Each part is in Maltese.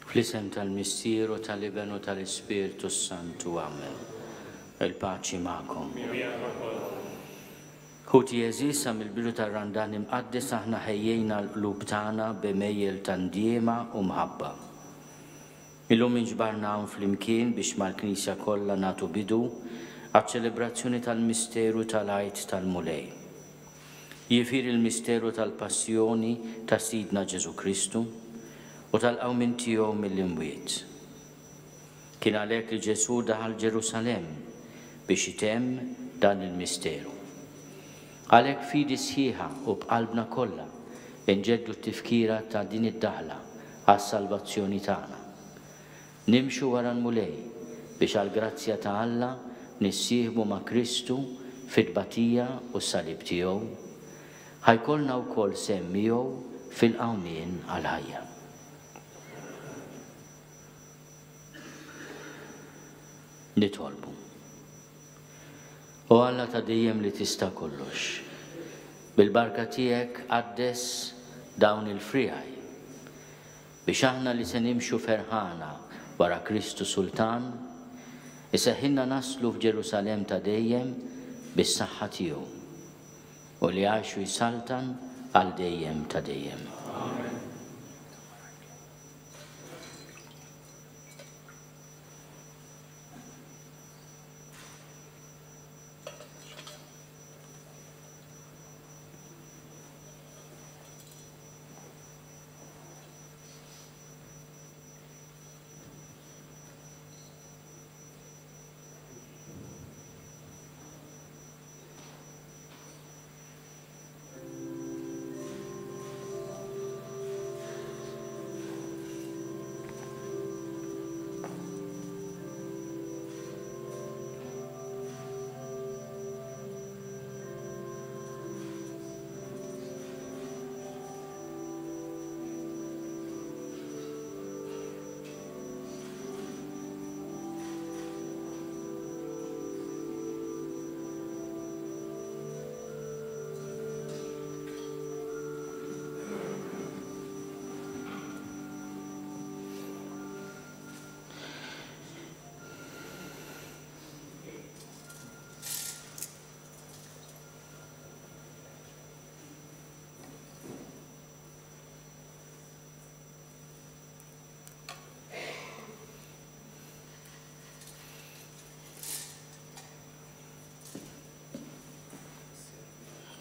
Fl-isem tal-Missier u tal-Iben u tal-Ispirtu s-Santu. Amen. Il-paċi magħkom. Ħuti għeżież, sa mill-bidu tar-Randan Imqaddes aħna ħejjejna l-qlub tagħna b'għemejjel ta' ndiema u mħabba. Illum inġbarna hawn flimkien biex mal-Knisja kollha nagħtu bidu għaċ-ċelebrazzjoni tal-misteru tal-Għid tal-Mulej. Jifieri l-misteru tal-Passjoni ta' Sidna Ġesù Kristu u tal-qawmien tiegħu mill-imwiet. Kien għalhekk li Ġesù daħal Ġerusalemm biex itemm dan il-misteru. Għalhekk b'fidi sħiħa u b'qalbna kollha nġeddu t-tifkira ta' din id-daħla għas-salvazzjoni tagħna. Nimxu wara l-Mulej biex għall-grazzja ta' Alla nissieħbu ma' Kristu fit-tbatija u s-salib tiegħu, ħa jkollna wkoll sehem miegħu fil-qawmien għall-ħajja. Nitolbu. O Alla ta' dejjem li tista' kollox, bil-barka tiegħek qaddes dawn il-friegħi Biex aħna li se nimxu ferħana wara Kristu Sultan, iseħħilna naslu f'Ġerusalemm ta' dejjem bis-saħħa tiegħu, u li jgħix u jsaltan għal dejjem ta' dejjem. Amen.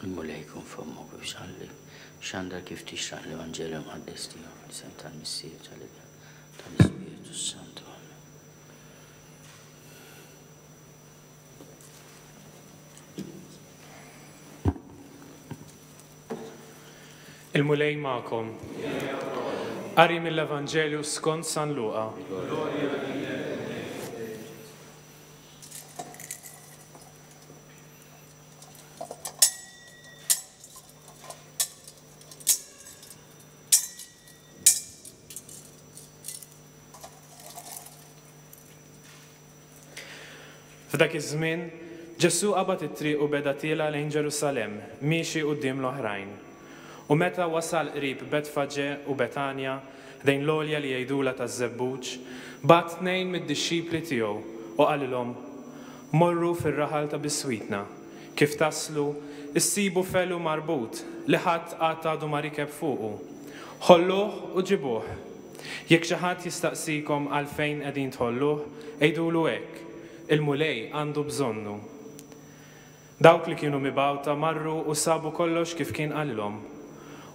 Il-Mulej jkun f'fommok u jxalli xandar kif tixraq l-Evanġelju mqaddes tiegħu fl-isem tal-Missier tal-Iben tal-Ispirtu s-Santu. Amen. Il-Mulej magħkom. Qari mill-Evanġelju skont San Luqa. F'dak iż-żmien, Ġesù qabad it-triq u beda tiela' lejn Ġerusalemm, miexi quddiem l-oħrajn. U meta wasal qrib Betfaġe u Betanja, ħdejn l-għolja li jgħidulha taż-Żebbuġ, bagħat tnejn mid-dixxipli tiegħu u qalilhom, Morru fir-raħal ta' biswitna. Kif taslu, issibu felu marbut li ħadd qatt għadu ma rikeb fuqu. Ħolluh u ġibuh. Jekk xi ħadd jistaqsikom għalfejn qegħdin tħolluh, għidulu hekk, 'Il-Mulej għandu bżonnu. Dawk li kienu mibgħuta marru u sabu kollox kif kien qalilhom.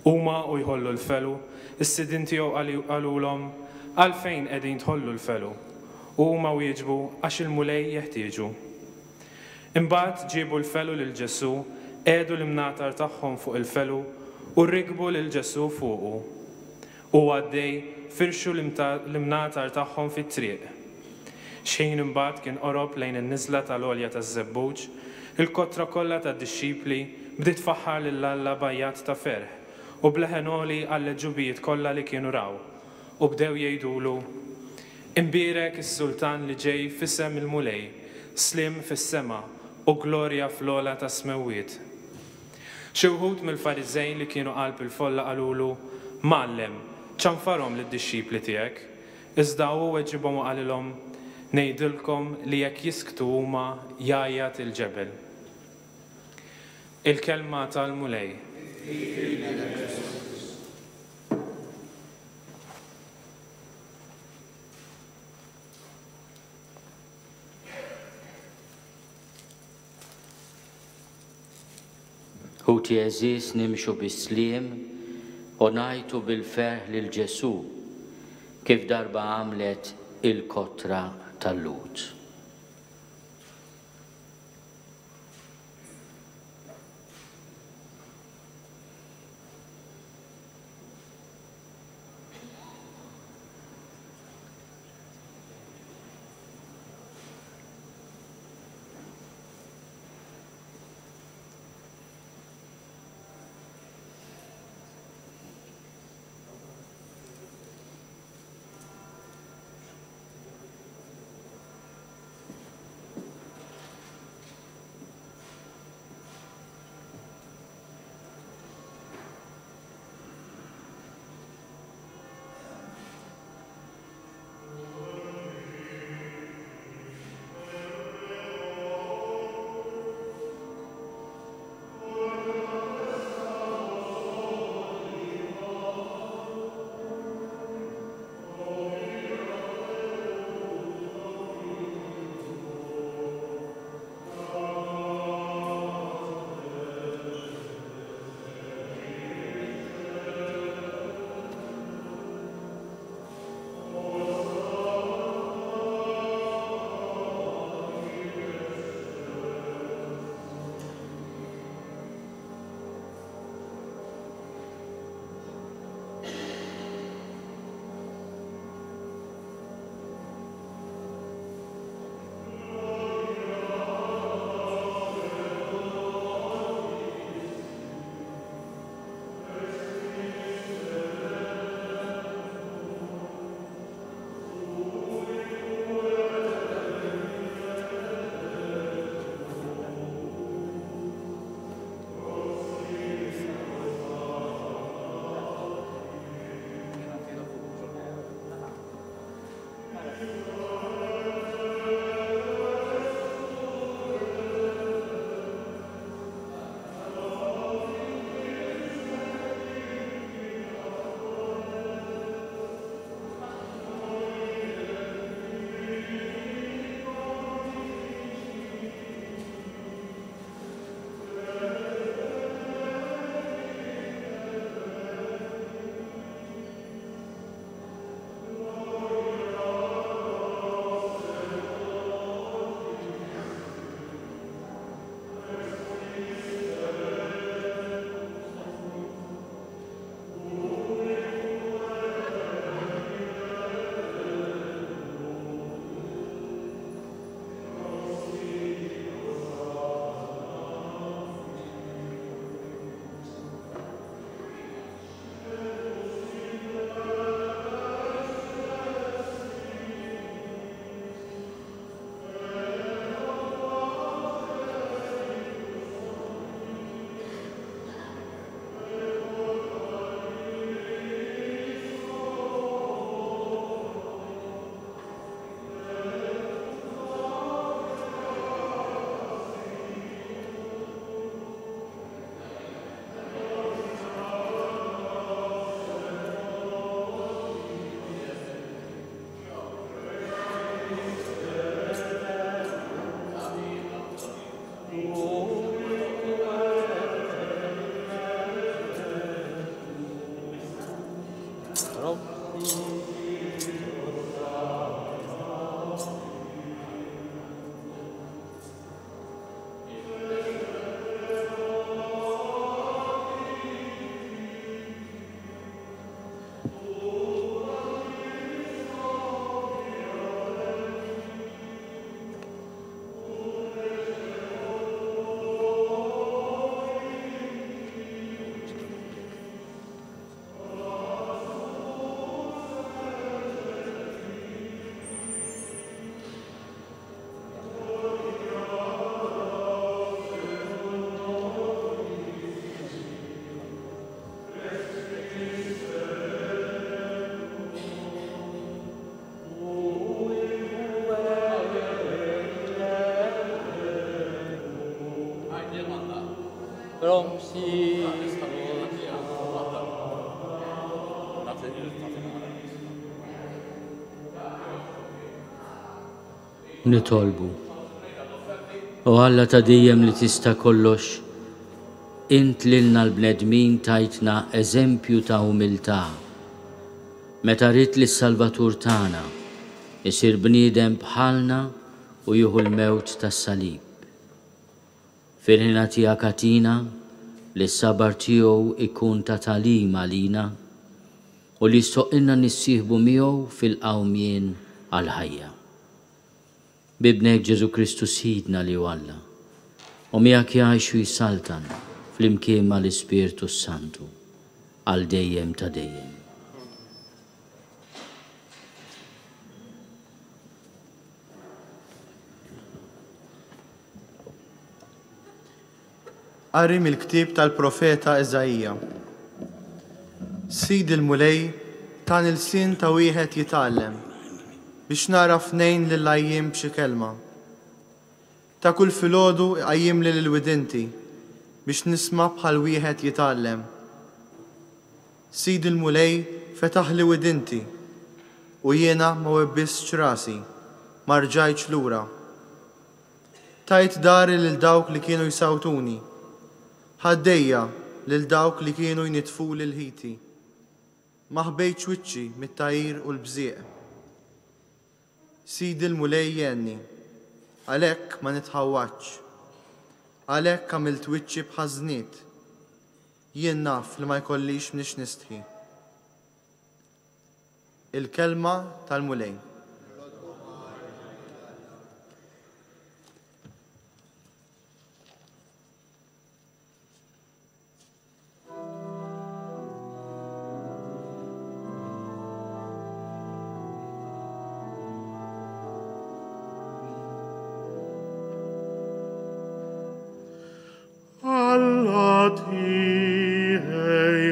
Huma u jħollu l-felu, is-sidien tiegħu qalulhom, Għalfejn qegħdin tħollu l-felu? U huma wieġbu, Għax il-Mulej jeħtieġu. Imbagħad ġiebu l-felu lil Ġesù, qiegħdu l-imnatar tagħhom fuq il-felu u rikbu lil Ġesù fuqu. Hu għaddej, firxu l-imnatar tagħhom fit-triq. Xħin imbagħad kien qorob lejn in-niżla tal-Għolja taż-Żebbuġ, il-kotra kollha tad-dixxipli bdiet tfaħħar lil Alla b'għajjat ta' ferħ u b'leħen għoli għall-għeġubijiet kollha li kienu raw, u bdew jgħidulu, Imbierek is-Sultan li ġej f'isem il-Mulej, sliem fis-sema u glorja fl-ogħla tas-smewwiet. Xi wħud mill-Fariżej li kienu qalb il-folla qalulu, Mgħallem, ċanfarhom lid-dixxipli tiegħek. Iżda hu weġibhom u qalilhom, Ngħidilkom li jekk jisktu huma, jgħajjat il-ġebel. Il-Kelma tal-Mulej. Ħuti għeżież nimxu bis-sliem u ngħajtu bil-ferħ lil Ġesù kif darba għamlet il-kotra tal-Lhud. Nitolbu. O Alla ta' dejjem li tista' kollox, int lilna l-bnedmin tajtna eżempju ta' umiltà meta ridt lis-Salvatur tagħna jsir bniedem bħalna u jieħu l-mewt tas-salib. Fil-ħina tiegħek agħtina li s-sabar tiegħu jkun ta' tagħlim għalina u li jistħoqqilna nissieħbu miegħu fil-qawmien għall-ħajja. B'Ibnek Ġesù Kristu Sidna li hu Alla, u miegħek jgħix u jsaltan flimkien ma' l-Ispirtu s-Santu, għal dejjem ta' dejjem. Qari mill-ktieb tal-profeta Iżaija. Sidi l-Mulej tani lsien ta' wieħed jitgħallem, biex nagħraf ngħin lill-għajjien b'xi kelma. Ta' kull filgħodu iqajjimli lil widinti, biex nisma' bħal wieħed jitgħallem. Sidi l-Mulej fetaħli widinti, u jiena ma webbistx rasi, ma rġajtx lura. Tajt dari lil dawk li kienu jsawtuni, ħaddejja lil dawk li kienu jnittfuli l-ħiti. Ma ħbejtx wiċċi mit-tagħir u l-bżieq. Sidi l-Mulej jgħenni, għalhekk ma nitħawwadx. Għalhekk għamilt wiċċi bħaż-żnied. Jien naf li ma jkollix mniex nistħi. Il-Kelma tal-Mulej. Alla tiegħi,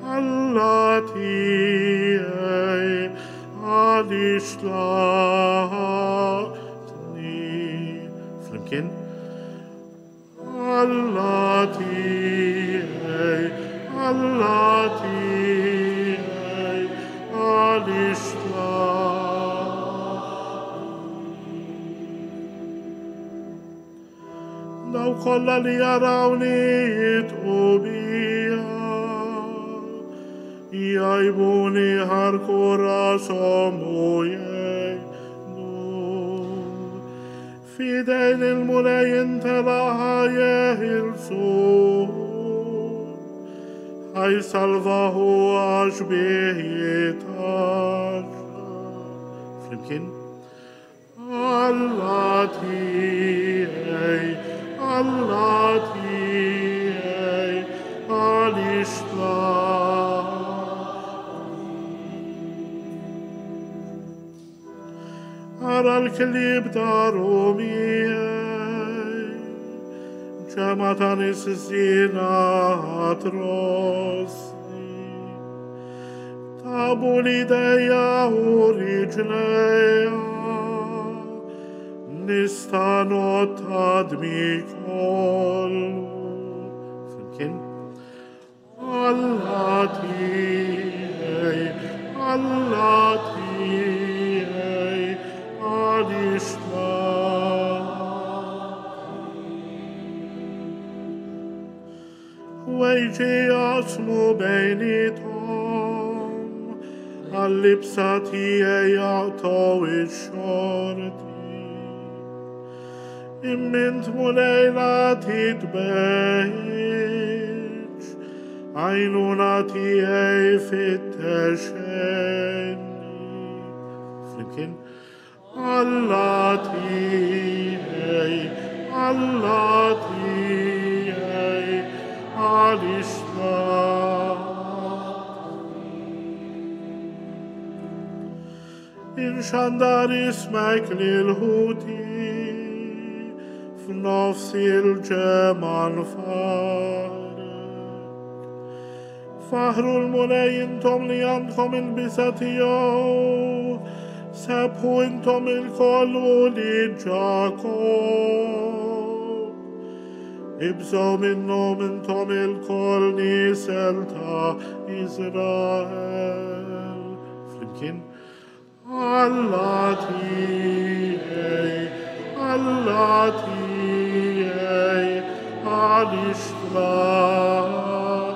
Alla tiegħi, għaliex tlaqtni? Flimkien? Alla tiegħi, Alla tiegħi, għaliex Dawk kollha li jarawni jidħku bija, jgħajbuni jħarrku rashom u jgħidu, F'idejn il-Mulej intelaq ħa jeħilsu, ħa jsalvah hu għax bih jitgħaxxaq. Flimkien? Alla tiegħi, Alla tiegħi, għaliex Ara l-klieb daru miegħi, ġemgħa ta' nies żiena trosni. Tabu l-idejja u riġlejja, nista' ngħodd għadmi kollu. Flimkien? Alla tiegħi, Alla tiegħi, għaliex Ħwejġi jaqsmu bejniethom, għal-libsa tiegħi jaqtgħu x-xorti. Imma int Mulej la titbegħidx, għajnuna tiegħi fittex għinni. Flimkien? Alla tiegħi, Alla tiegħi, għaliex Inxandar ismek lil ħuti f'nofs il-ġemgħa nfaħħrek. Faħħru l-Mulej intom li għandkom il-biża' tiegħu, sebbħu intom ilkoll ulied Ġakobb. Ibżgħu minnhom intom ilkoll nisel ta' Iżrael. Flimkien, Alla tiegħi, Alla tiegħi, għaliex tlaqtni?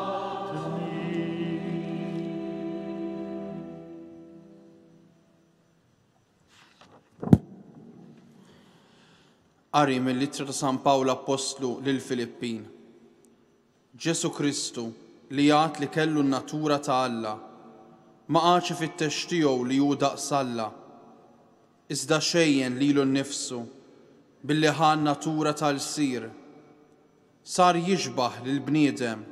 Qari mill-Ittra ta' San Pawl Appostlu lill-Filippin. Ġesù Kristu, li għad li kellu n-natura ta' Alla, ma qagħadx ifittex tiegħu li hu daqs Alla, iżda xejjen lilu nnifsu billi ħa n-natura ta' lsir, sar jixbah lill-bniedem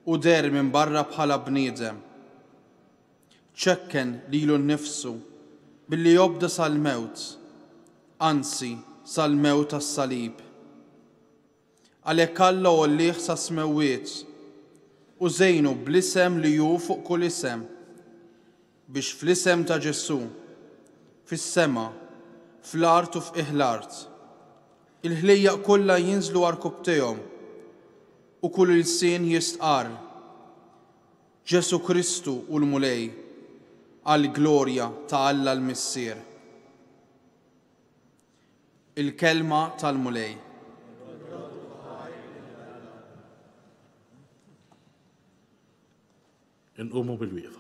u deher minn barra bħala bniedem. Ċekken lilu nnifsu billi obda sal-mewt, anzi sal-mewt tas-salib. Għalhekk Alla għollieh sas-smewwiet u żejnu bl-isem li hu fuq kull isem, biex fl-isem ta' Ġesù, fis-sema, fl-art u f'qiegħ l-art, il-ħlejjaq kollha jinżlu għarkupptejhom u kull ilsien jistqarr, Ġesù Kristu hu l-Mulej, għall-glorja ta' Alla l-Missier. Il-Kelma tal-Mulej. Inqumu bil-wieqfa.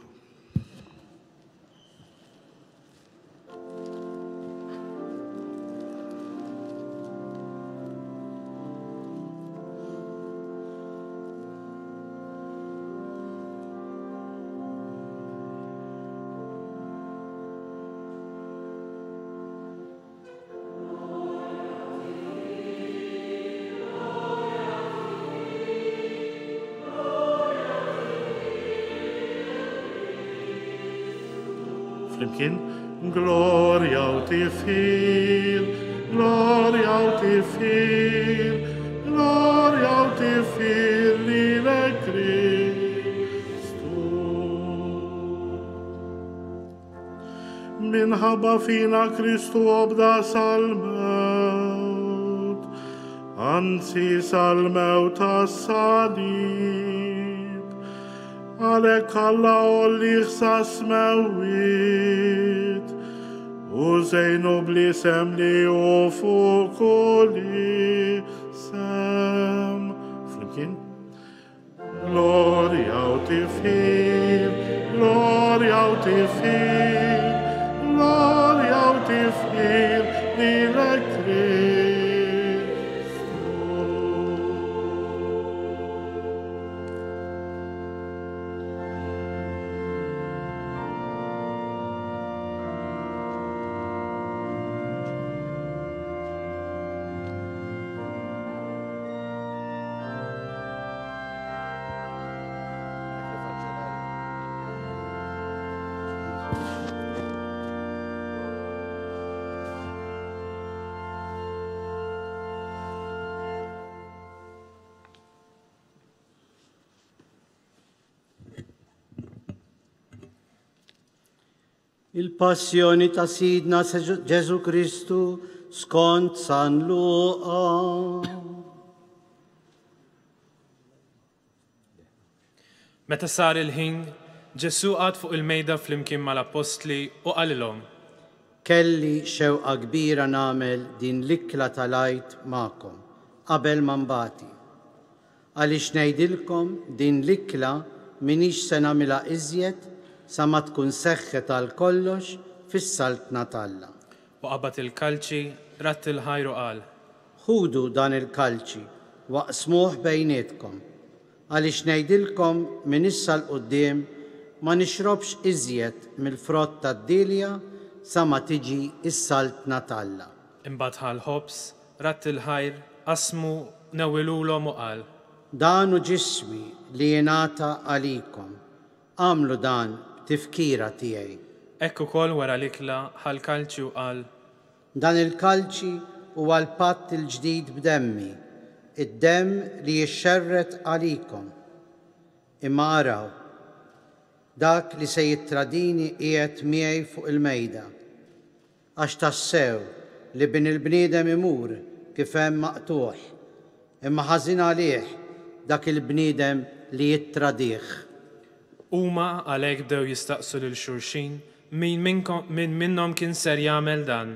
Flimkien, glorja u tifħir, glorja u tifħir, glorja u tifħir lilek Kristu. Minħabba fina Kristu obda sal-mewt, anzi sal-mewt tas-salib. Għalhekk Alla għollih sas-smewwiet u żejnu bl-isem li hu fuq kull isem. Flimkien? Glorja u tifħir, glorja u tifħir, glorja u tifħir lilek Kristu. Il-Passjoni ta' Sidna Ġesù Kristu skont San Luqa. Meta sar il-ħin, Ġesù qagħad fuq il-mejda flimkien mal-appostli u qalilhom. Kelli xewqa kbira nagħmel din l-ikla tal-Għid magħkom qabel ma nbati. Għaliex ngħidilkom din l-ikla m'iniex se nagħmilha iżjed sa ma tkun seħħet għal kollox fis-Saltna t'Alla. U qabad il-kalċi, radd il-ħajr u qal. Ħudu dan il-kalċi u aqsmuh bejnietkom. Għaliex ngħidilkom minn issa 'l quddiem ma nixrobx iżjed mill-frott tad-dielja sa ma tiġi s-Saltna t'Alla. Imbagħad ħa l-ħobż, radd il-ħajr, qasmu, newwilulhom u qal. Dan hu ġismi li jingħata għalikom. Agħmlu dan b'tifkira tiegħi. Hekk ukoll wara l-ikla ħa l-kalċi u qal. Dan il-kalċi huwa l-patt il-ġdid b'demmi, id-demm li jixxerred għalikom. Imma araw, dak li se jittradini qiegħed miegħi fuq il-mejda. Għax tassew li Bin il-bniedem imur kif hemm maqtugħ. Imma ħażin għalih dak il-bniedem li jittradih. Huma għalhekk bdew jistaqsu lil xulxin min min minnhom kien ser jagħmel dan.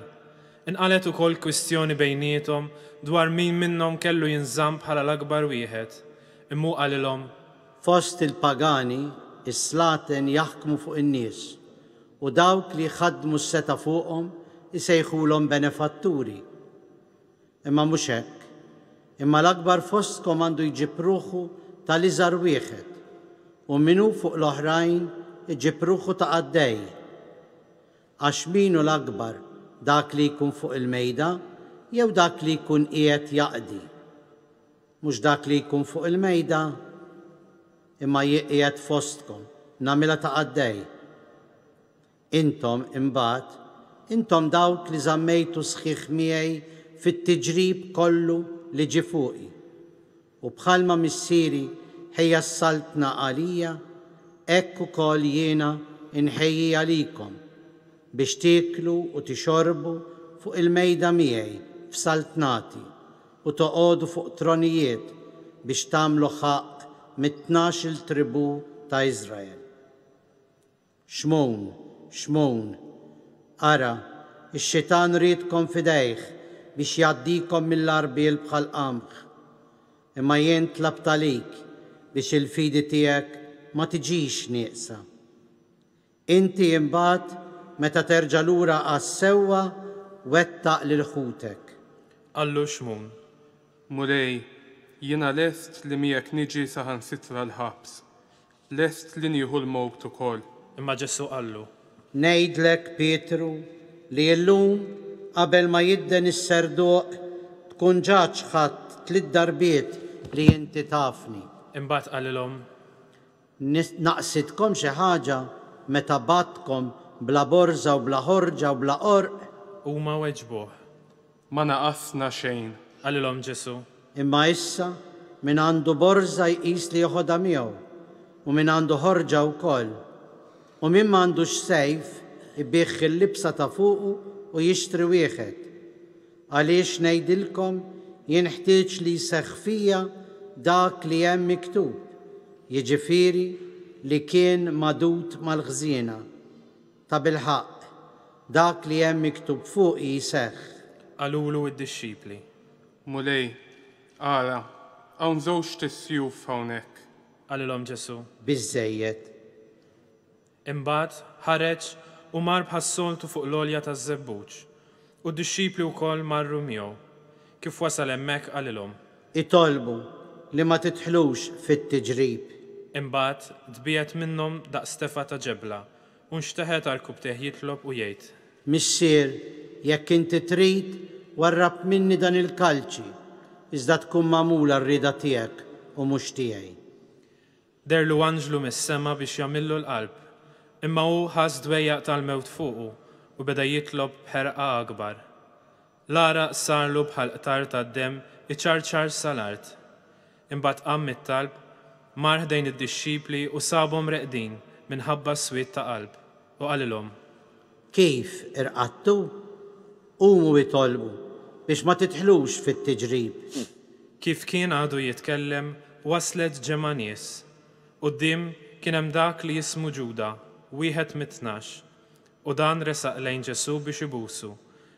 Inqalgħet ukoll kwistjoni bejniethom dwar min minnhom kellu jinżamm bħala l-akbar wieħed. Imma hu qalilhom. Fost il-pagani, is-slaten jaħkmu fuq in-nies, u dawk li jħaddmu s-setgħa fuqhom isejħulhom benefatturi. Imma mhux hekk. Imma l-akbar fostkom għandu jġib ruħu tal-iżgħar wieħed, u min hu fuq l-oħrajn iġib ruħu ta' qaddej. Għax min hu l-akbar, dak li jkun fuq il-mejda jew dak li jkun qiegħed jaqdi? Mhux dak li jkun fuq il-mejda? Imma jien qiegħed fostkom, nagħmilha ta' qaddej. Intom, imbagħad, intom dawk li żammejtu sħiħ miegħi fit-tiġrib kollu li ġie fuqi. U bħalma Missieri ħejja s-saltna għalija, hekk ukoll jiena nħejji għalikom, biex tieklu u tixorbu fuq il-mejda miegħi f'saltnati, u toqogħdu fuq tronijiet biex tagħmlu ħaqq mit-tnax-il tribù ta' Iżrael. Xmun, Xmun, ara, ix-xitan riedkom f'idejh biex jgħaddikom mill-għarbiel bħall-qamħ. Imma jien tlabt għalik biex il-fidi tiegħek ma tiġix nieqsa. Inti imbagħad meta terġa' lura għas-sewwa wettaq lil ħutek. Qallu Xmun. Mulej, jiena lest li miegħek niġi saħansitra l-ħabs. Lest li nieħu l-mewt ukoll. Imma Ġesù qallu. Ngħidlek, Pietru, li illum, qabel ma jidden is-serduq, tkun ġa ċħadt tliet darbiet li inti tafni. Imbagħad qalilhom. Naqsitkom xi ħaġa meta bgħattkom bla borża u bla ħorġa u bla qorq? Huma weġbuh. Ma naqasna xejn. Qalilhom Ġesù. Imma issa, min għandu borża jqis li jeħodha miegħu, u min għandu ħorġa wkoll. U min ma għandux sejf, ibigħ il-libsa ta' fuqu u jixtri wieħed. Għaliex ngħidilkom, jinħtieġ li jseħħ fija dak li hemm miktub, jiġifieri li kien magħdud mal-ħżiena. Tabilħaqq, dak li hemm miktub fuqi jseħħ. Qalulu d-dixxipli. Mulej, ara, hawn żewġt isjuf hawnhekk. Qalilhom Ġesù. Biżżejjed. Imbagħad ħareġ u mar bħas-soltu fuq l-għolja taż-Żebbuġ, u d-dixxipli wkoll marru miegħu. Kif wasal hemmhekk qalilhom. Itolbu li ma tidħlux fit-tiġrib. Imbagħad tbiegħed minnhom daqs tefgħa ta' ġebla U nxteħet għarkupptejh jitlob u jgħid. Missier, jekk inti trid, warrab minni dan il-kalċi, iżda tkun magħmula r-rieda tiegħek u mhux tiegħi. Dehrlu anġlu mis-sema biex jagħmillu l-qalb, imma hu ħass dwejjaq tal-mewt fuqu u beda jitlob b'ħerqa akbar. L-għaraq sarlu bħal qtar tad-demm iċarċar sa l-art. Imbagħad qam mit-talb, mar ħdejn id-dixxipli u sabhom reqdin minħabba s-swied ta' qalb, u qalilhom. Kif irqadtu? Qumu itolbu, biex ma tidħlux fit-tiġrib. Kif kien għadu jitkellem, waslet ġemgħa nies. Quddiem kien hemm dak li jismu Ġuda, wieħed mit-tnax. U dan resaq lejn Ġesù biex ibusu.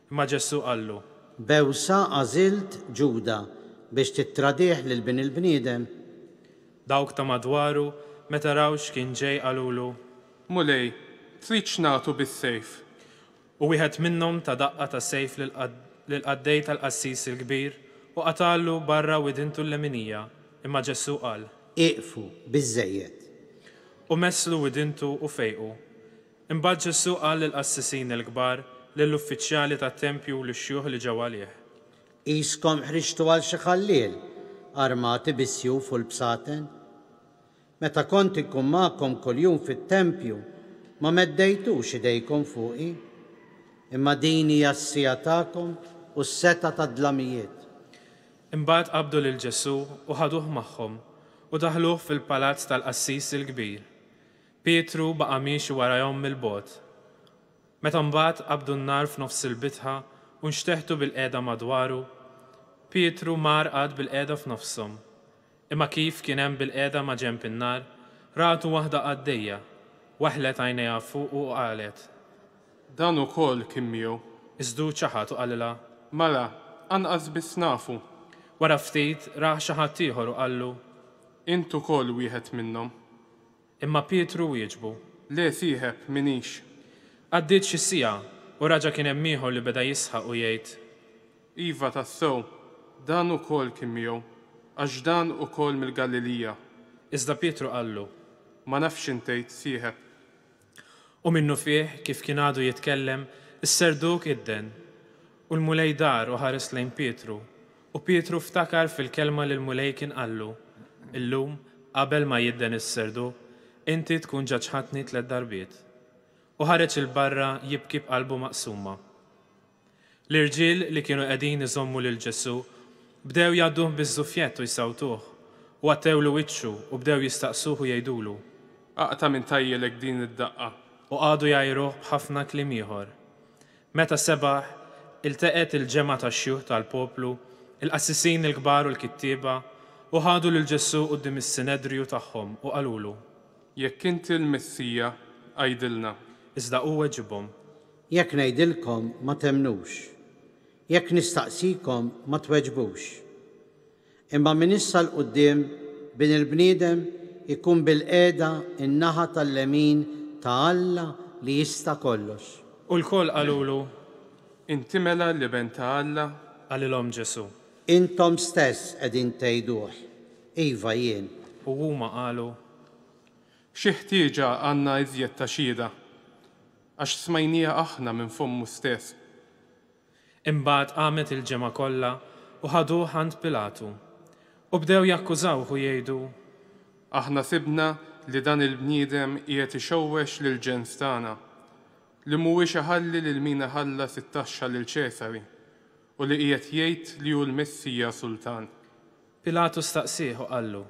Imma Ġesù qallu. Bewsa għażilt Ġuda biex tittradih lil Bin il-bniedem? Dawk ta' madwaru, meta raw x'kien ġej qalulu. Mulej, tridx nagħtu bis-sejf? U wieħed minnhom ta daqqa ta' sejf lill-qaddej tal-qassis il-kbir u qatagħlu barra widintu l-leminija, imma Ġesù qal. Ieqfu, biżżejjed. U messlu widintu u fejqu. Imbagħad Ġesù qal lill-qassisin il-kbar, lill-uffiċjali tat-tempju u lix-xjuħ li ġew għalih. Qiskom ħriġtu għal xi ħalliel, armati bis-sjuf u l-bsaten? Meta kont inkun magħkom kuljum fit-tempju, ma meddejtux idejkom fuqi. Imma din hija s-siegħa tagħkom u s-setgħa tad-dlamijiet. Imbagħad qabdu lil Ġesù u ħaduh magħhom, u daħħluh fil-palazz tal-qassis il-kbir. Pietru baqa' miexi warajhom mill-bogħod. Meta mbagħad qabdu n-nar f'nofs il-bitħa u nxteħtu bilqiegħda madwaru, Pietru mar qagħad bilqiegħda f'nofshom. Imma kif kien hemm bilqiegħda maġenb in-nar, ratu waħda għaddejja, weħlet għajnejha fuqu u qalet. Dan ukoll kien miegħu. Iżda hu ċaħad u qalilha. Mara, anqas biss nafu. Wara ftit, rah xi ħadd ieħor u qallu. Int ukoll wieħed minnhom. Imma Pietru wieġbu. Le, sieħeb, m'iniex. Għaddiet xi siegħa, u raġa' kien hemm ieħor li beda jisħaq u jgħid. Iva, tassew, dan ukoll kien miegħu, għax dan ukoll mill-Galilija. Iżda Pietru qallu. Ma nafx x'int tgħid, sieħeb. U minnufih, kif kien għadu jitkellem, is-serduk idden. U l-Mulej dar u ħares lejn Pietru, u Pietru ftakar fil-kelma li l-Mulej kien qallu, Illum, qabel ma jidden is-serduk, inti tkun ġa ċħadtni tlett darbiet. U ħareġ 'il barra jibki b'qalbu maqsuma. L-irġiel li kienu qegħdin iżommu lil Ġesù bdew jgħadduh biż-żuffjett u jsawtuh, u għattewlu wiċċu u bdew jistaqsuh u jgħidulu. Aqta' minn tajjelek din id-daqqa. U qagħdu jgħajruh b'ħafna kliem ieħor. Meta sebaħ, ilteqgħet il-ġemgħa tax-xjuħ tal-poplu, il-qassisin il-kbar u l-kittieba, u ħadu lil Ġesù quddiem is-Sinedriju tagħhom u qalulu. Jekk inti l-Messija, għidilna. Iżda hu weġibhom. Jekk ngħidilkom ma temmnux. Jekk nistaqsikom ma tweġbux. Imma minn issa 'l quddiem Bin il-bniedem ikun bilqiegħda n-naħa tal-lemin ta' Alla li jista' kollox. U lkoll qalulu. Inti mela l-Iben ta' Alla? Qalilhom Ġesù. Intom stess qegħdin tgħiduh. Iva, jien. U huma qalu. Xi ħtieġa għandna iżjed ta' xhieda? Għax smajnieha aħna minn fommu stess. Imbagħad qamet il-ġemgħa kollha u ħaduh għand Pilatu. U bdew jakkużawh u jgħidu. Aħna sibna li dan il-bniedem qiegħed ixewwex lill-ġens tagħna, li mhuwiex iħalli lil min iħallas it-taxxa lil Ċesari, u li qiegħed jgħid li hu l-Messija sultan. Pilatu staqsieh u qallu.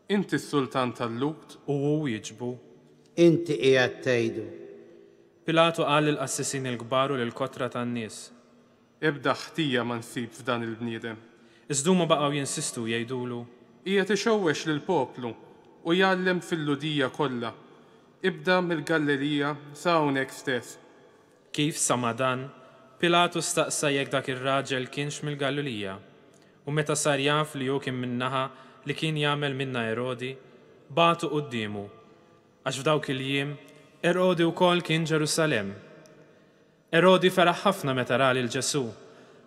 Inti s-sultan tal-Lhud? U hu wieġbu. Inti qiegħed tgħidu. Pilatu qal lill-qassisin il-kbar u lill-kotra tan-nies. Ebda ħtija ma nsib f'dan il-bniedem. Iżda huma baqgħu jinsistu u jgħidulu. Qiegħed ixewwex lill-poplu u jgħallem fil-Lhudija kollha, ibda mill-Gallilija sa hawnhekk stess. Kif sama' dan, Pilatu staqsa jekk dak ir-raġel kienx mill-Gallilija. U meta sar jaf li hu kien min-naħa li kien jagħmel minnha Erodi, bagħtu quddiemu, għax f'dawk il-jiem Erodi wkoll kien Ġerusalemm. Erodi feraħ ħafna meta ra lil Ġesù,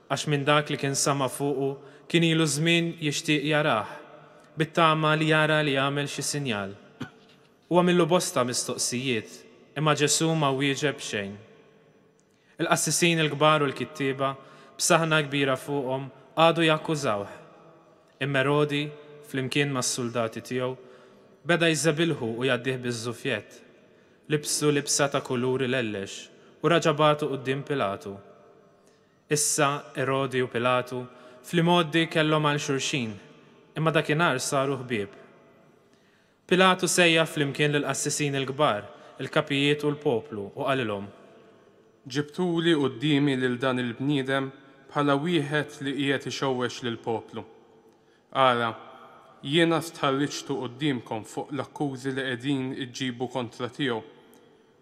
għax minn dak li kien sama' fuqu kien ilu żmien jixtieq jarah, bit-tama li jara li jagħmel xi sinjal. U għamillu bosta mistoqsijiet, imma Ġesù ma wieġeb xejn. Il-qassisin il-kbar u l-kittieba, b'saħna kbira fuqhom, qagħdu jakkużawh. Imma Erodi, flimkien mas-suldati tiegħu, beda jżebilħu u jgħaddih biż-żufjett. Libsu libsa ta' kulur ilellex u raġa' bagħtu quddiem Pilatu. Issa Erodi u Pilatu fl-imgħoddi kellhom għal xulxin, imma dakinhar saru ħbieb. Pilatu sejjaħ flimkien lill-qassisin il-kbar, il-kapijiet u l-poplu, u qalilhom. Ġibtuli quddiemi lil dan il-bniedem bħala wieħed li qiegħed ixewwex lill-poplu. Ara, jiena stħarriġtu quddiemkom fuq l-akkużi li qegħdin iġġibu kontra tiegħu,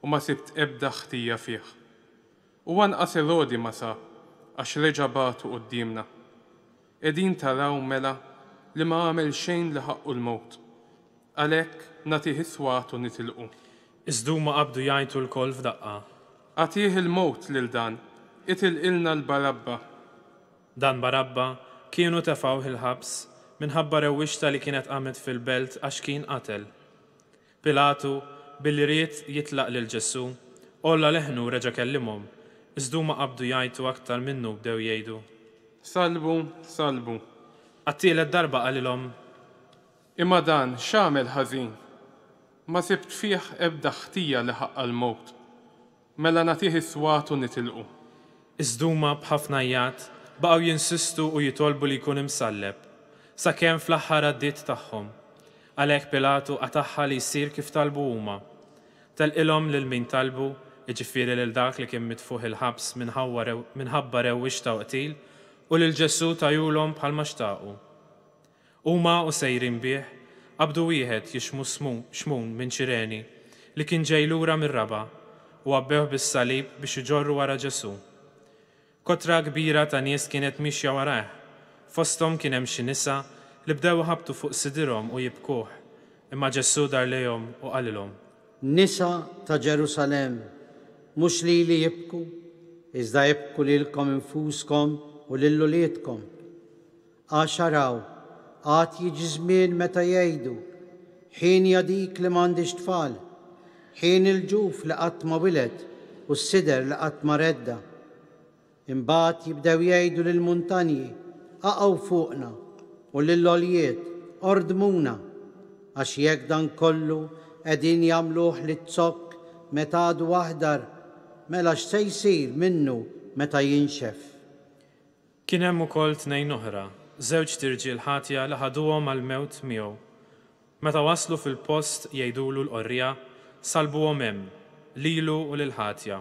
u ma sibt ebda ħtija fih. U anqas Erodi ma sab, għax reġa' bagħtu quddiemna. Qegħdin taraw, mela, li ma għamel xejn li ħaqqu l-mewt. Għalhekk, nagħtih is-swat u nitilqu. Iżda huma qabdu jgħajtu lkoll f'daqqa. Agħtih il-mewt lil dan, itilqilna 'l Barabba! Dan Barabba kienu tefgħuh il-ħabs minħabba rewwixta li kienet qamet fil-belt għax kien qatel. Pilatu, billi ried jitlaq lil Ġesù, għolla leħnu u reġa' kellimhom, iżda huma qabdu jgħajtu aktar minnu u bdew jgħidu. Sallbu, sallbu. Għat-tielet darba qalilhom. Imma dan x'għamel ħażin? Ma sibt fih ebda ħtija li ħaqqha l-mewt. Mela nagħtih is-swat u nitilqu. Iżda huma b'ħafna għajjat baqgħu jinsistu u jitolbu li jkun imsalleb, sakemm fl-aħħar għaddiet tagħhom. Għalhekk Pilatu qatagħha li jsir kif talbu huma. Telqilhom lil min talbu, jiġifieri lil dak li kien mitfugħ il-ħabs minħabba rewwixta u qtil, U lil Ġesù tajulhom bħalma xtaqu. Huma u sejrin bih, qabdu wieħed jixmu Xmun minn Ċireni, li kien ġej lura mir-raba', u għabbewh bis-salib biex iġorru wara Ġesù. Kotra kbira ta' nies kienet miexja warajh, fosthom kien hemm xi nisa li bdew iħabbtu fuq sidirhom u jibkuh, imma Ġesù dar lejhom u qalilhom. Nisa ta' Ġerusalemm, mhux lili ibku, iżda ibku lilkom infuskom u lil uliedkom. Għax araw, għad jiġi żmien meta jgħidu, 'Hienja dik li m'għandhiex tfal, hieni l-ġuf li qatt ma wiled u s-sider li qatt ma redda'. Imbagħad jibdew jgħidu lill-muntanji, 'Aqgħu fuqna! u lill-għoljiet, 'Ordmuna! Għax jekk dan kollu qegħdin jagħmluh liz-zokk meta għadu aħdar, mela x'se jsir minnu meta jinxef? Kien hemm ukoll tnejn oħra, żewġt irġiel ħatja li ħaduhom għall-mewt miegħu. Meta waslu fil-post jgħidulu l-qorriegħa, sallbuhom hemm, lilu u lill-ħatja,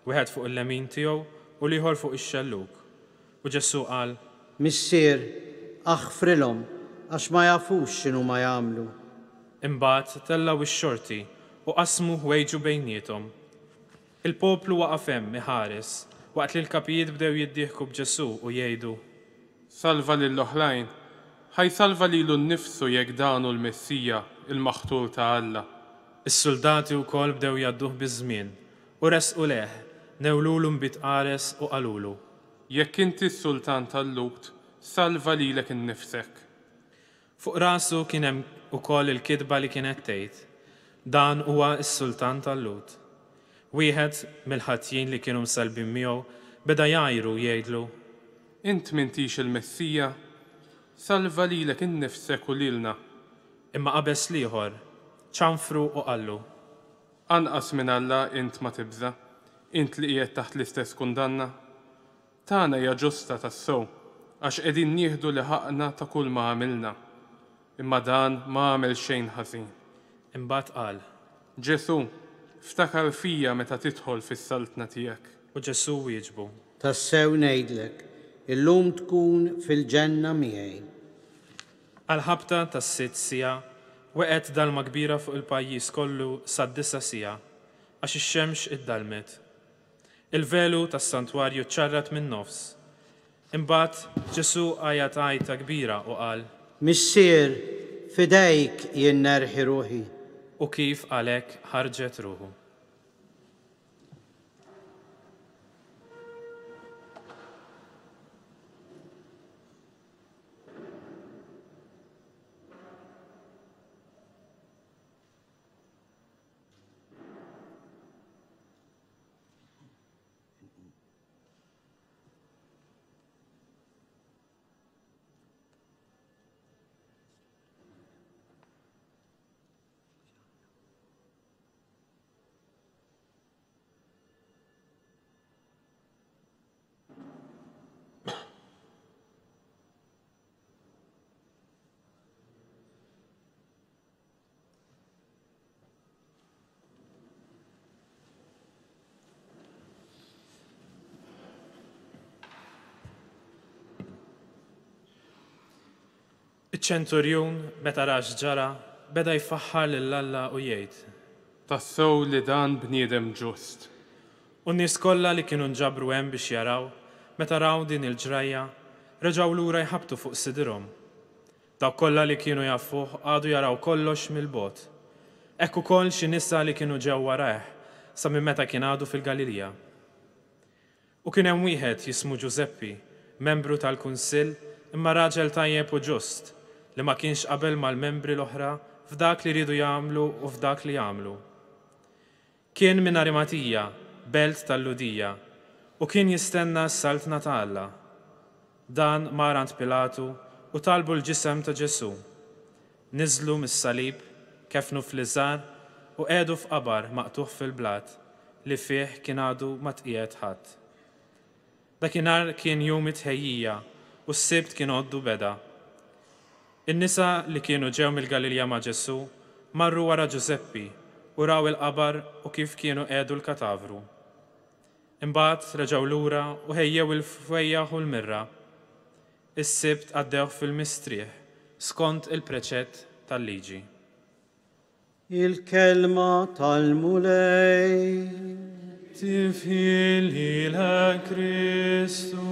wieħed fuq il-lemin tiegħu u l-ieħor fuq ix-xellug. U Ġesù qal. Missier, aħfrilhom, għax ma jafux x'inhuma jagħmlu. Imbagħad tellgħu x-xorti u qasmu ħwejġu bejniethom. Il-poplu waqaf hemm iħares, waqt li l-kapijiet bdew jiddieħku b'Ġesù u jgħidu. Salva lill-oħrajn, ħa jsalva lilu nnifsu jekk dan hu l-Messija, il-Maħtur ta' Alla. Is-suldati wkoll bdew jgħadduh biż-żmien, u resqu lejh, newlulu nbid qares u qalulu. Jekk inti s-sultan tal-Lhud, salva lilek innifsek. Fuq rasu kien hemm ukoll il-kitba li kienet tgħid, Dan huwa s-Sultan tal-Lhud. Wieħed mill-ħatjin li kienu msallbin miegħu beda jgħajru u jgħidlu. Int m'intix il-Messija? Salva lilek innifsek u lilna. Imma qabeż l-ieħor, ċanfru u qallu. Anqas minn Alla int ma tibża', int li qiegħed taħt l-istess kundanna? Tagħna hija ġusta tassew, għax qegħdin nieħdu li ħaqqna ta' kull ma għamilna. Imma dan ma għamel xejn ħażin. Imbagħad qal. Ġesù, ftakar fija meta tidħol fis-saltna tiegħek. U Ġesù wieġbu. Tassew ngħidlek, illum tkun fil-ġenna miegħi. Għall-ħabta tas-sitt siegħa weqgħet dalma kbira fuq il-pajjiż kollu sad-disa' siegħa, għax ix-xemx iddalmet. Il-velu tas-santwarju ċċarrat min-nofs. Imbagħad Ġesù għajjat għajta kbira u qal. Missier, f'idejk jien nerħi ruħi. U kif qal hekk ħarġet ruħu. Iċ-ċenturjun, meta ra x'ġara, beda jfaħħar lil Alla u jgħid. Tassew li dan bniedem ġust. U n-nies kollha li kienu nġabru hemm biex jaraw, meta raw din il-ġrajja, reġgħu lura jħabbtu fuq sidirhom. Dawk kollha li kienu jafuh qagħdu jaraw kollox mill-bogħod. Hekk ukoll xi nisa li kienu ġew warajh sa minn meta kien għadu fil-Galilija. U kien hemm wieħed jismu Ġużeppi, membru tal-kunsill, imma raġel tajjeb u ġust, li ma kienx qabel mal-membri l-oħra f'dak li riedu jagħmlu u f'dak li għamlu. Kien minn Arimatija, belt tal-Lhudija, u kien jistenna s-Saltna ta' Alla. Dan mar għand Pilatu u talbu l-ġisem ta' Ġesù. Niżżlu mis-salib, keffnu fl-iżgħar u qiegħdu f'qabar maqtugħ fil-blat li fih kien għadu ma tqiegħed ħadd. Dakinhar kien jum it-tħejjija u s-Sibt kien għoddu beda. In-nisa li kienu ġew mill-Galilja ma' Ġesù marru wara Ġużeppi u raw il-qabar u kif kienu qiegħdu l-katavru. Imbagħad reġgħu lura u ħejjew il-fwejjaħ u l-mirra. Is-Sibt għaddewh fil-mistrieħ, skont il-preċett tal-liġi. Il-Kelma tal-Mulej. Tifħir lilek Kristu.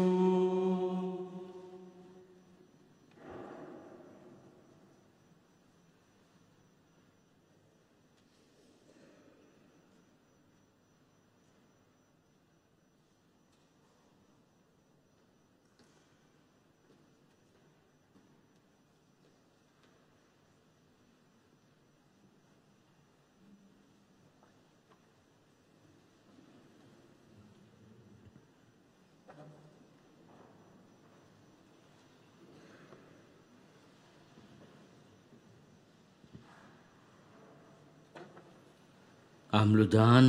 Agħmlu dan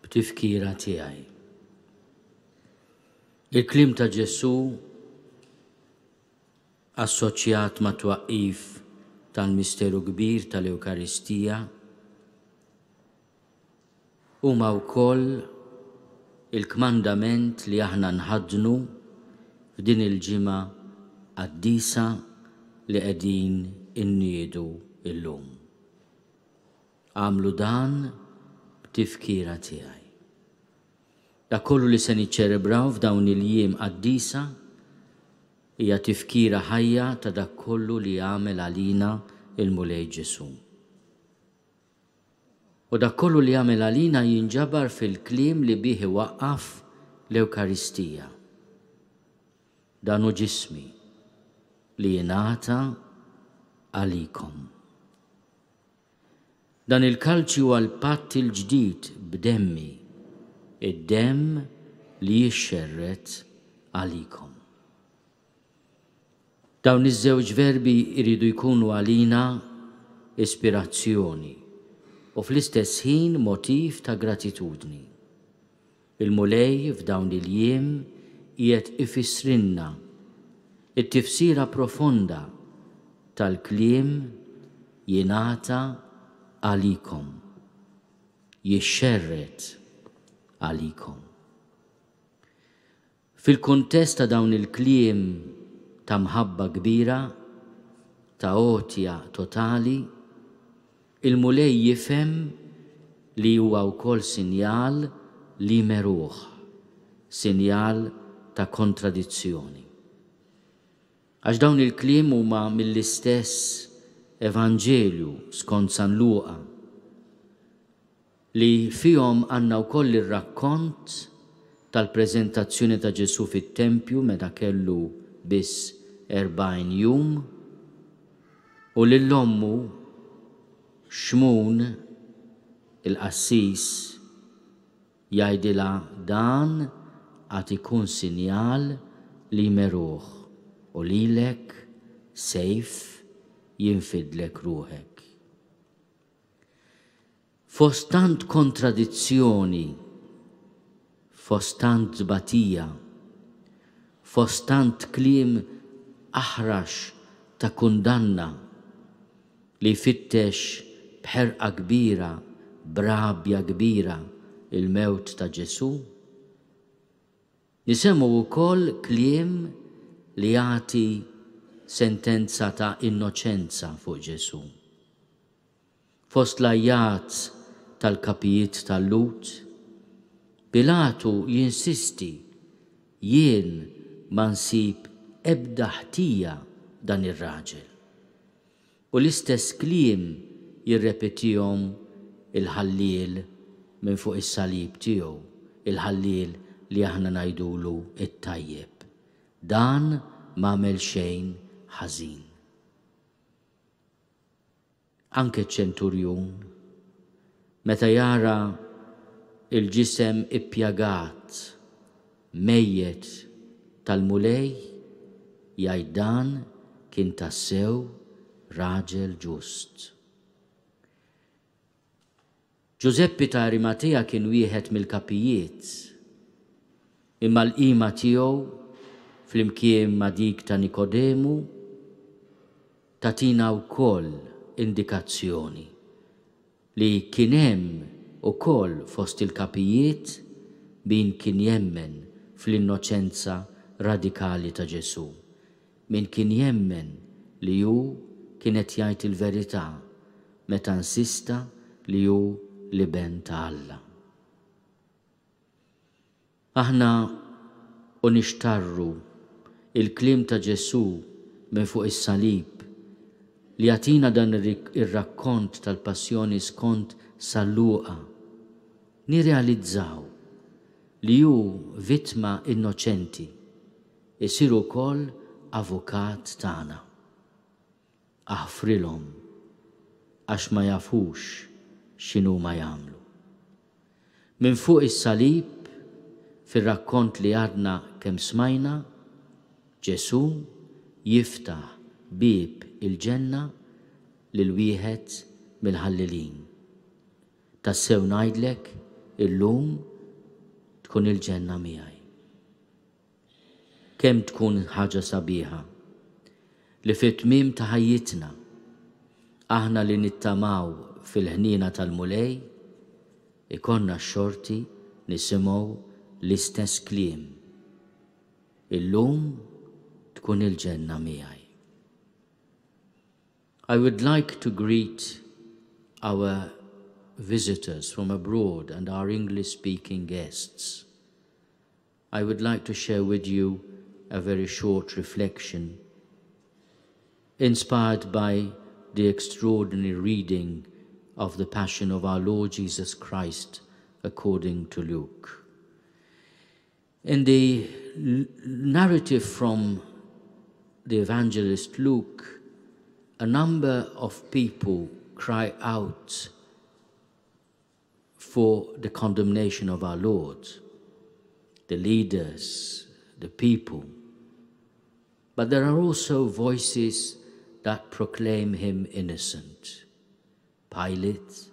b'tifkira tiegħi. Il-kliem ta' Ġesù assoċjat mat-twaqqif tal-misteru kbir tal-Ewkaristija huma wkoll il-kmandament li aħna nħaddnu f'din il-ġimgħa qaddisa li qegħdin inniedu llum. Agħmlu dan b'tifkira tiegħi. Dak kollu li se niċċelebraw f'dawn il-jiem qaddisa hija tifkira ħajja ta' dak kollu li għamel għalina l-Mulej Ġesù. U dak kollu li għamel għalina jinġabar fil-kliem li bih iwaqqaf l-Ewkaristija. Dan hu ġismi li jingħata għalikom. Dan il-kalċi huwa l-patt il-ġdid b'demmi, id-demm li jixxerred għalikom. Dawn iż-żewġ verbi jridu jkunu għalina ispirazzjoni u fl-istess ħin motiv ta' gratitudni. Il-Mulej f'dawn il-jiem qiegħed ifissrilna t-tifsira profonda tal-kliem jingħata għalikom, jixxerred għalikom. Fil-kuntest ta' dawn il-kliem ta' mħabba kbira, ta' għotja totali, il-Mulej jifhem li huwa wkoll sinjal li jmeruh, sinjal ta' kontradizzjoni. Għax dawn il-kliem huma mill-istess Evanġelju skont San Luqa, li fihom għandna wkoll ir-rakkont tal-preżentazzjoni ta' Ġesù fit-tempju meta kellu biss 40 jum, u lil ommu, Xmun, il-qassis, jgħidilha dan għad ikun sinjal li jmeruh u lilek sejf jinfidlek ruħek. Fost tant kontradizzjoni, fost tant tbatija, fost tant kliem aħrax ta' kundanna li jfittex b'ħerqa kbira, b'rabja kbira l-mewt ta' Ġesù, nisemgħu wkoll kliem li jagħti sentenza ta' innoċenza fuq Ġesù. Fost l-għajjat tal-kapijiet tal-Lhud, Pilatu jinsisti, Jien ma nsib ebda ħtija f'dan ir-raġel. U l-istess kliem jirrepetihom il-ħalliel minn fuq is-salib tiegħu, il-ħalliel li aħna ngħidulu t-tajjeb. Dan m'għamel xejn ħażin. Anke ċ-ċenturjun, meta jara l-ġisem ippjagat, mejjet tal-Mulej, jgħid dan kien tassew raġel ġust. Ġużeppi ta' Arimatea kien wieħed mill-kapijiet, imma l-qima tiegħu, flimkien ma' dik ta' Nikodemu, tagħtina wkoll indikazzjoni li kien hemm ukoll fost il-kapijiet min kien jemmen fl-innoċenza radikali ta' Ġesù. min kien jemmen li hu kien qed jgħid il-verità meta insista li hu l-Iben ta' Alla. Aħna u nixtarru l-kliem ta' Ġesù minn fuq is-salib li jagħtina dan ir-rakkont tal-Passjoni skont San Luqa, nirrealizzaw li hu vittma innoċenti, isir ukoll avukat tagħna. Aħfrilhom, għax ma jafux x'inhuma jagħmlu. Minn fuq is-salib, fir-rakkont li għadna kemm smajna, Ġesù jiftaħ bieb il-ġenna lil wieħed mill-ħallelin. Tassew ngħidlek, illum tkun il-ġenna miegħi. Kemm tkun ħaġa sabiħa li fit-tmiem ta' ħajjitna, aħna li nittamaw fil-ħniena tal-Mulej, ikollna x-xorti nisimgħu l-istess kliem, Illum tkun il-ġenna miegħi. I would like to greet our visitors from abroad and our English-speaking guests. I would like to share with you a very short reflection inspired by the extraordinary reading of the Passion of our Lord Jesus Christ according to Luke. In the narrative from the evangelist Luke, a number of people cry out for the condemnation of our Lord, the leaders, the people. But there are also voices that proclaim him innocent. Pilate,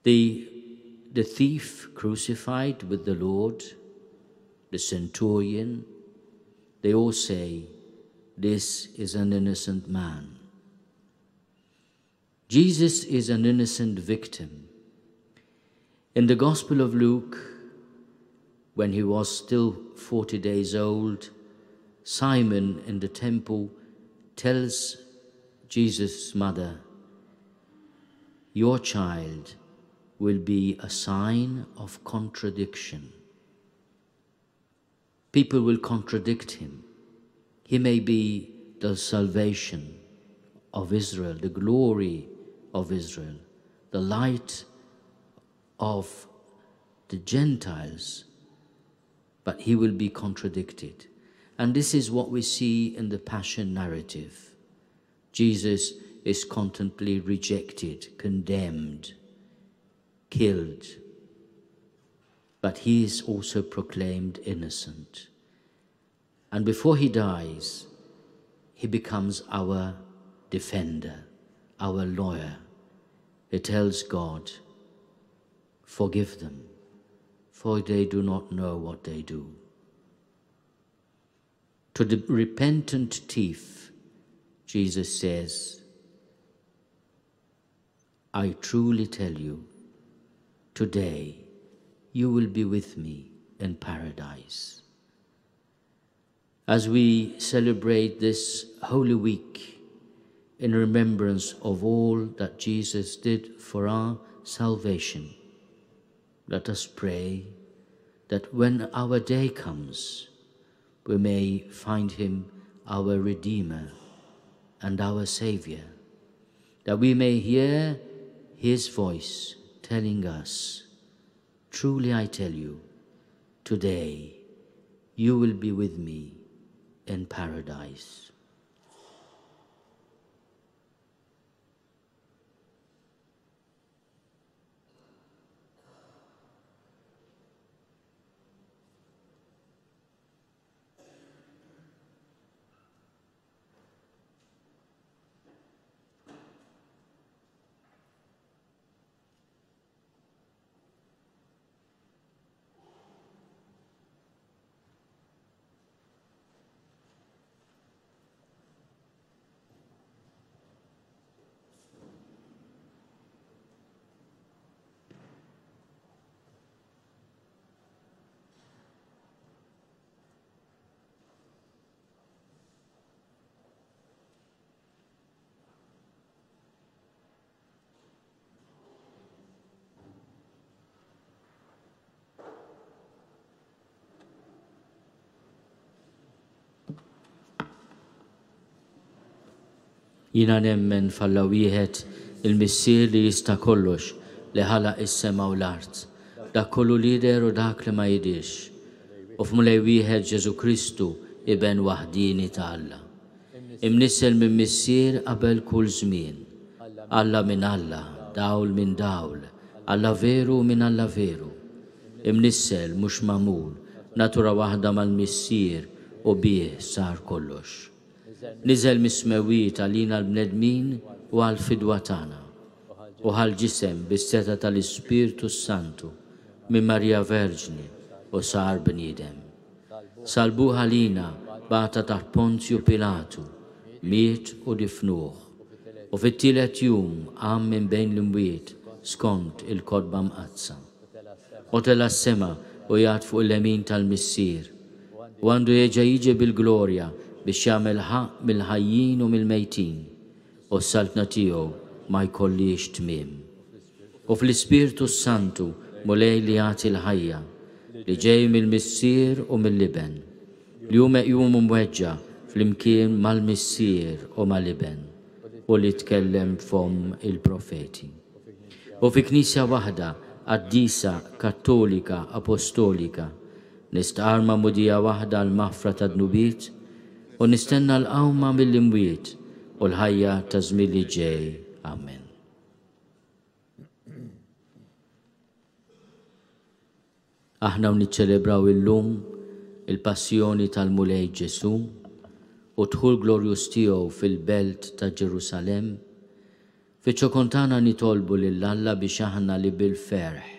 the, the thief crucified with the Lord, the centurion, they all say, This is an innocent man. Jesus is an innocent victim. In the Gospel of Luke, when he was still 40 days old, Simon in the temple tells Jesus' mother, Your child will be a sign of contradiction. People will contradict him. He may be the salvation of Israel, the glory of Israel, the light of the Gentiles, but he will be contradicted. And this is what we see in the Passion narrative. Jesus is constantly rejected, condemned, killed, but he is also proclaimed innocent. And before he dies, he becomes our defender, our lawyer. He tells God, Forgive them, for they do not know what they do. To the repentant thief, Jesus says, I truly tell you, today you will be with me in paradise. As we celebrate this Holy Week in remembrance of all that Jesus did for our salvation, let us pray that when our day comes, we may find him our Redeemer and our Savior, that we may hear his voice telling us, Truly I tell you, today you will be with me in paradise. Jiena nemmen f'Alla wieħed, il-Missier li jista' kollox, li ħalaq is-sema u l-art, dak kollu li jidher u dak li ma jidhirx, u f'Mulej wieħed Ġesù Kristu, Iben waħdieni ta' Alla, imnissel minn Missier qabel kull żmien, Alla minn Alla, dawl minn dawl, Alla veru minn Alla veru, imnissel mhux magħmul, natura waħda mal-Missier u bih sar kollox. Niżel mis-smewwiet għalina l-bnedmin u għall-fidwa tagħna, u ħa l-ġisem bis-setgħa tal-Ispirtu s-Santu minn Marija Verġni u sar bniedem. Salbuh għalina, bata taħt Ponzju Pilatu, miet u difnuh, u fit-tielet jum qam minn bejn l-imwiet skont il-Kotba Mqaddsa. U tela' s-sema u jgħad fuq il-lemin tal-Missier, u għandu jerġa' jiġi bil-glorja biex jagħmel ħaqq mill-ħajjin u mill-mejtin, u s-saltna tiegħu ma jkollhiex tmiem. U fl-Ispirtu s-Santu, Mulej li jagħti l-ħajja, li ġej mill-Missier u mill-Iben, li hu meqjum u mweġġa' flimkien mal-Missier u mal-Iben, u li tkellem b'fomm il-profeti. U fi Knisja waħda, qaddisa, kattolika, apostolika, nistqarr magħmudija waħda għall-maħfra tad-dnubiet, u nistenna l-qawma mill-imwiet u l-ħajja taż-żmien li ġej. Amen. Aħna u niċċelebraw illum il-Passjoni tal-Mulej Ġesù u d-dħul glorjuż tiegħu fil-belt ta' Ġerusalemm, fiċ-ċokon tagħna nitolbu lil Alla biex aħna li bil-ferħ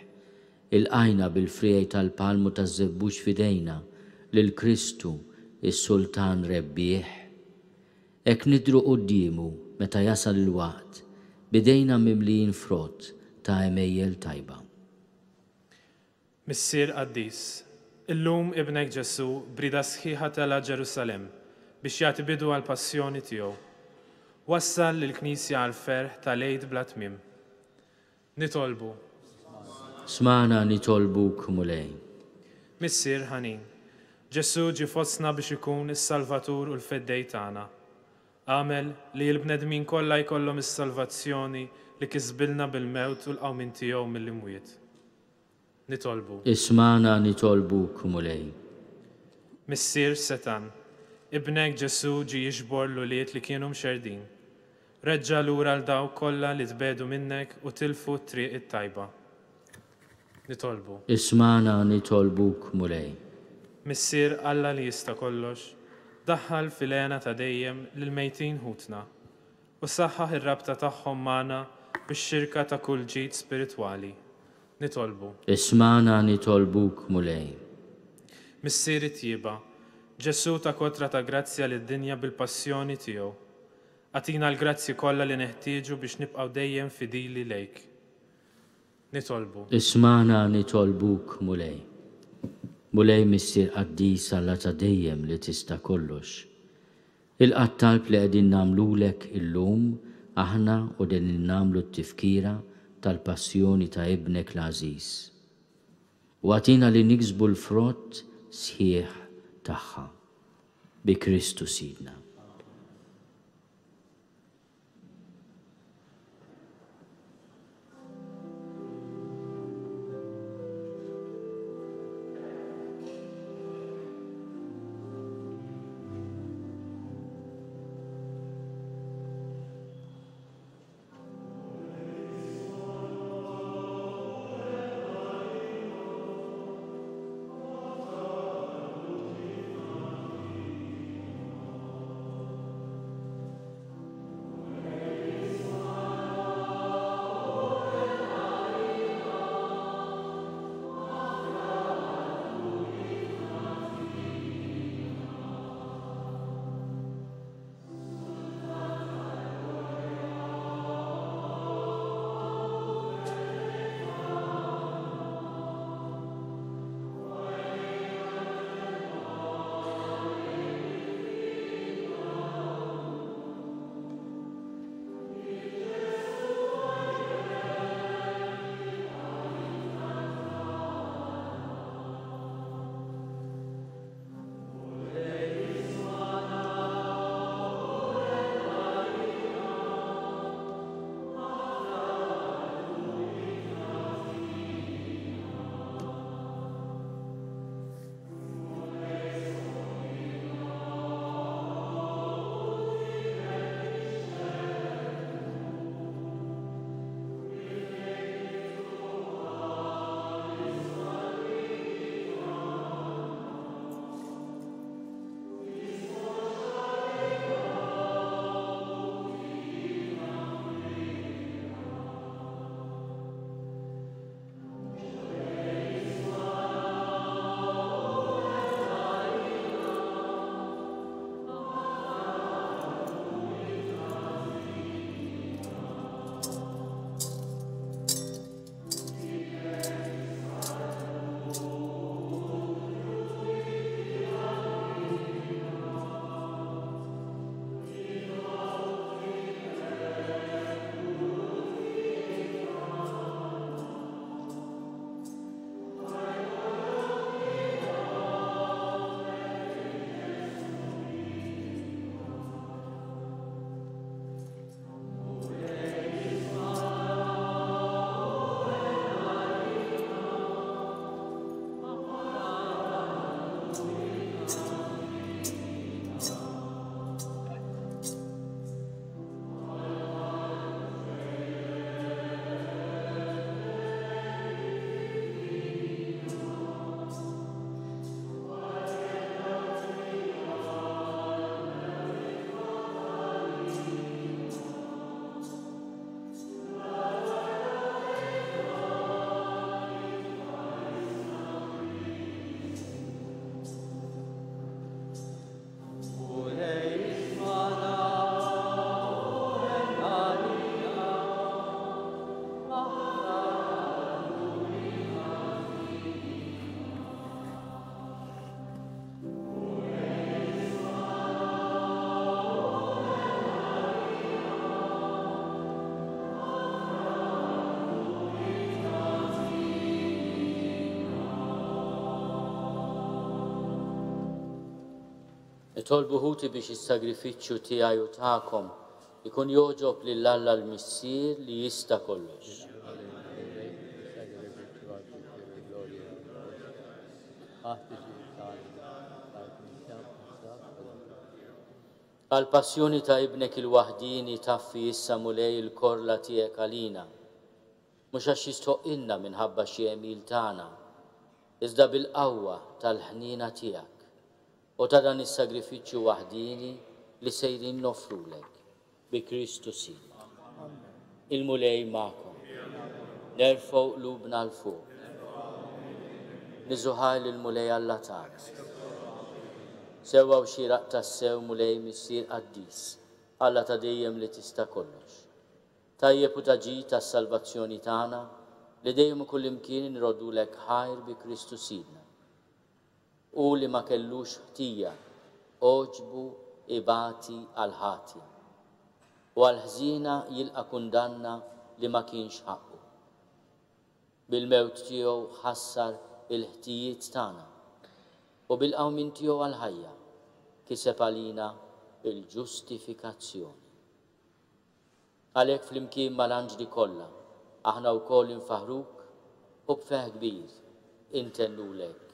ilqajna bil-friegħi tal-palm u taż-żebbuġ f'idejna lil Kristu, is-Sultan rebbieħ, hekk nidhru quddiemu meta jasal il-waqt b'idejna mimlijin frott ta' għemejjel tajba. Missier qaddis, illum Ibnek Ġesù b'rieda sħiħa tela' Ġerusalemm biex jagħti bidu għall-passjoni tiegħu. Wassal lill-Knisja għall-ferħ ta' l-Għid bla tmiem. Nitolbu. Smagħna nitolbuk, Mulej. Missier ħanin, Ġesù ġie fostna biex ikun is-Salvatur u l-Feddej tagħna. Agħmel li l-bnedmin kollha jkollhom is-salvazzjoni li kisbilna bil-mewt u l-qawmien tiegħu mill-imwiet. Nitolbu. Ismagħna nitolbuk, Mulej. Missier setgħan, Ibnek Ġesù ġie jiġbor l-ulied li kienu mxerrdin. Reġġa' lura 'l dawk kollha li tbiegħdu minnek u tilfu t-triq it-tajba. Nitolbu. Ismagħna nitolbuk, Mulej. Missier Alla li jista' kollox, daħħal fil-hena ta' dejjem lill-mejtin ħutna, u saħħaħ ir-rabta tagħhom magħna bix-xirka ta' kull ġid spiritwali. Nitolbu. Ismagħna nitolbuk, Mulej. Missier it-tjieba, Ġesù ta kotra ta' grazzja lid-dinja bil-passjoni tiegħu. Agħtina l-grazzji kollha li neħtieġu biex nibqgħu dejjem fidili lejk. Nitolbu. Ismagħna nitolbuk, Mulej. Mulej Missier Qaddis Alla ta' dejjem li tista' kollox. Ilqa' t-talb li qegħdin nagħmlulek illum aħna u qegħdin nagħmlu t-tifkira tal-passjoni ta' Ibnek l-għażiż. U agħtina li niksbu l-frott sħiħ tagħha. Bi Kristu Sidna. Nitolbu ħuti biex is-sagrifiċċju tiegħi u tagħkom ikun jogħġob lil Alla l-Missier li jista' kollox. Għall-passjoni ta' Ibnek il-waħdieni taffi issa Mulej il-korla tiegħek għalina, mhux għax jistħoqqilna minħabba xi għemil tagħna, iżda bil-qawwa tal-ħniena tiegħek u ta' dan is-sagrifiċċju waħdieni li sejrin noffrulek, bi Kristu Sidna. Il-Mulej magħkom. Nerfgħu qlubna 'l fuq. Niżżu ħajr lill-Mulej Alla tagħna. Sewwa u xieraq tassew, Mulej Missier qaddis, Alla ta' dejjem li tista' kollox. Tajjeb u ta' ġid għas-salvazzjoni tagħna li dejjem u kullimkien inroddulek ħajr bi Kristu Sidna. Hu li ma kellux ħtija, għoġbu ibati għall-ħatja, u għall-ħżiena jilqa' kundanna li ma kienx ħaqqu. Bil-mewt tiegħu ħassar il-ħtijiet tagħna, u bil-qawmien tiegħu għall-ħajja kiseb għalina l-ġustifikazzjoni. Għalhekk flimkien mal-anġli kollha, aħna wkoll infaħħruk u b'ferħ kbir intennulek.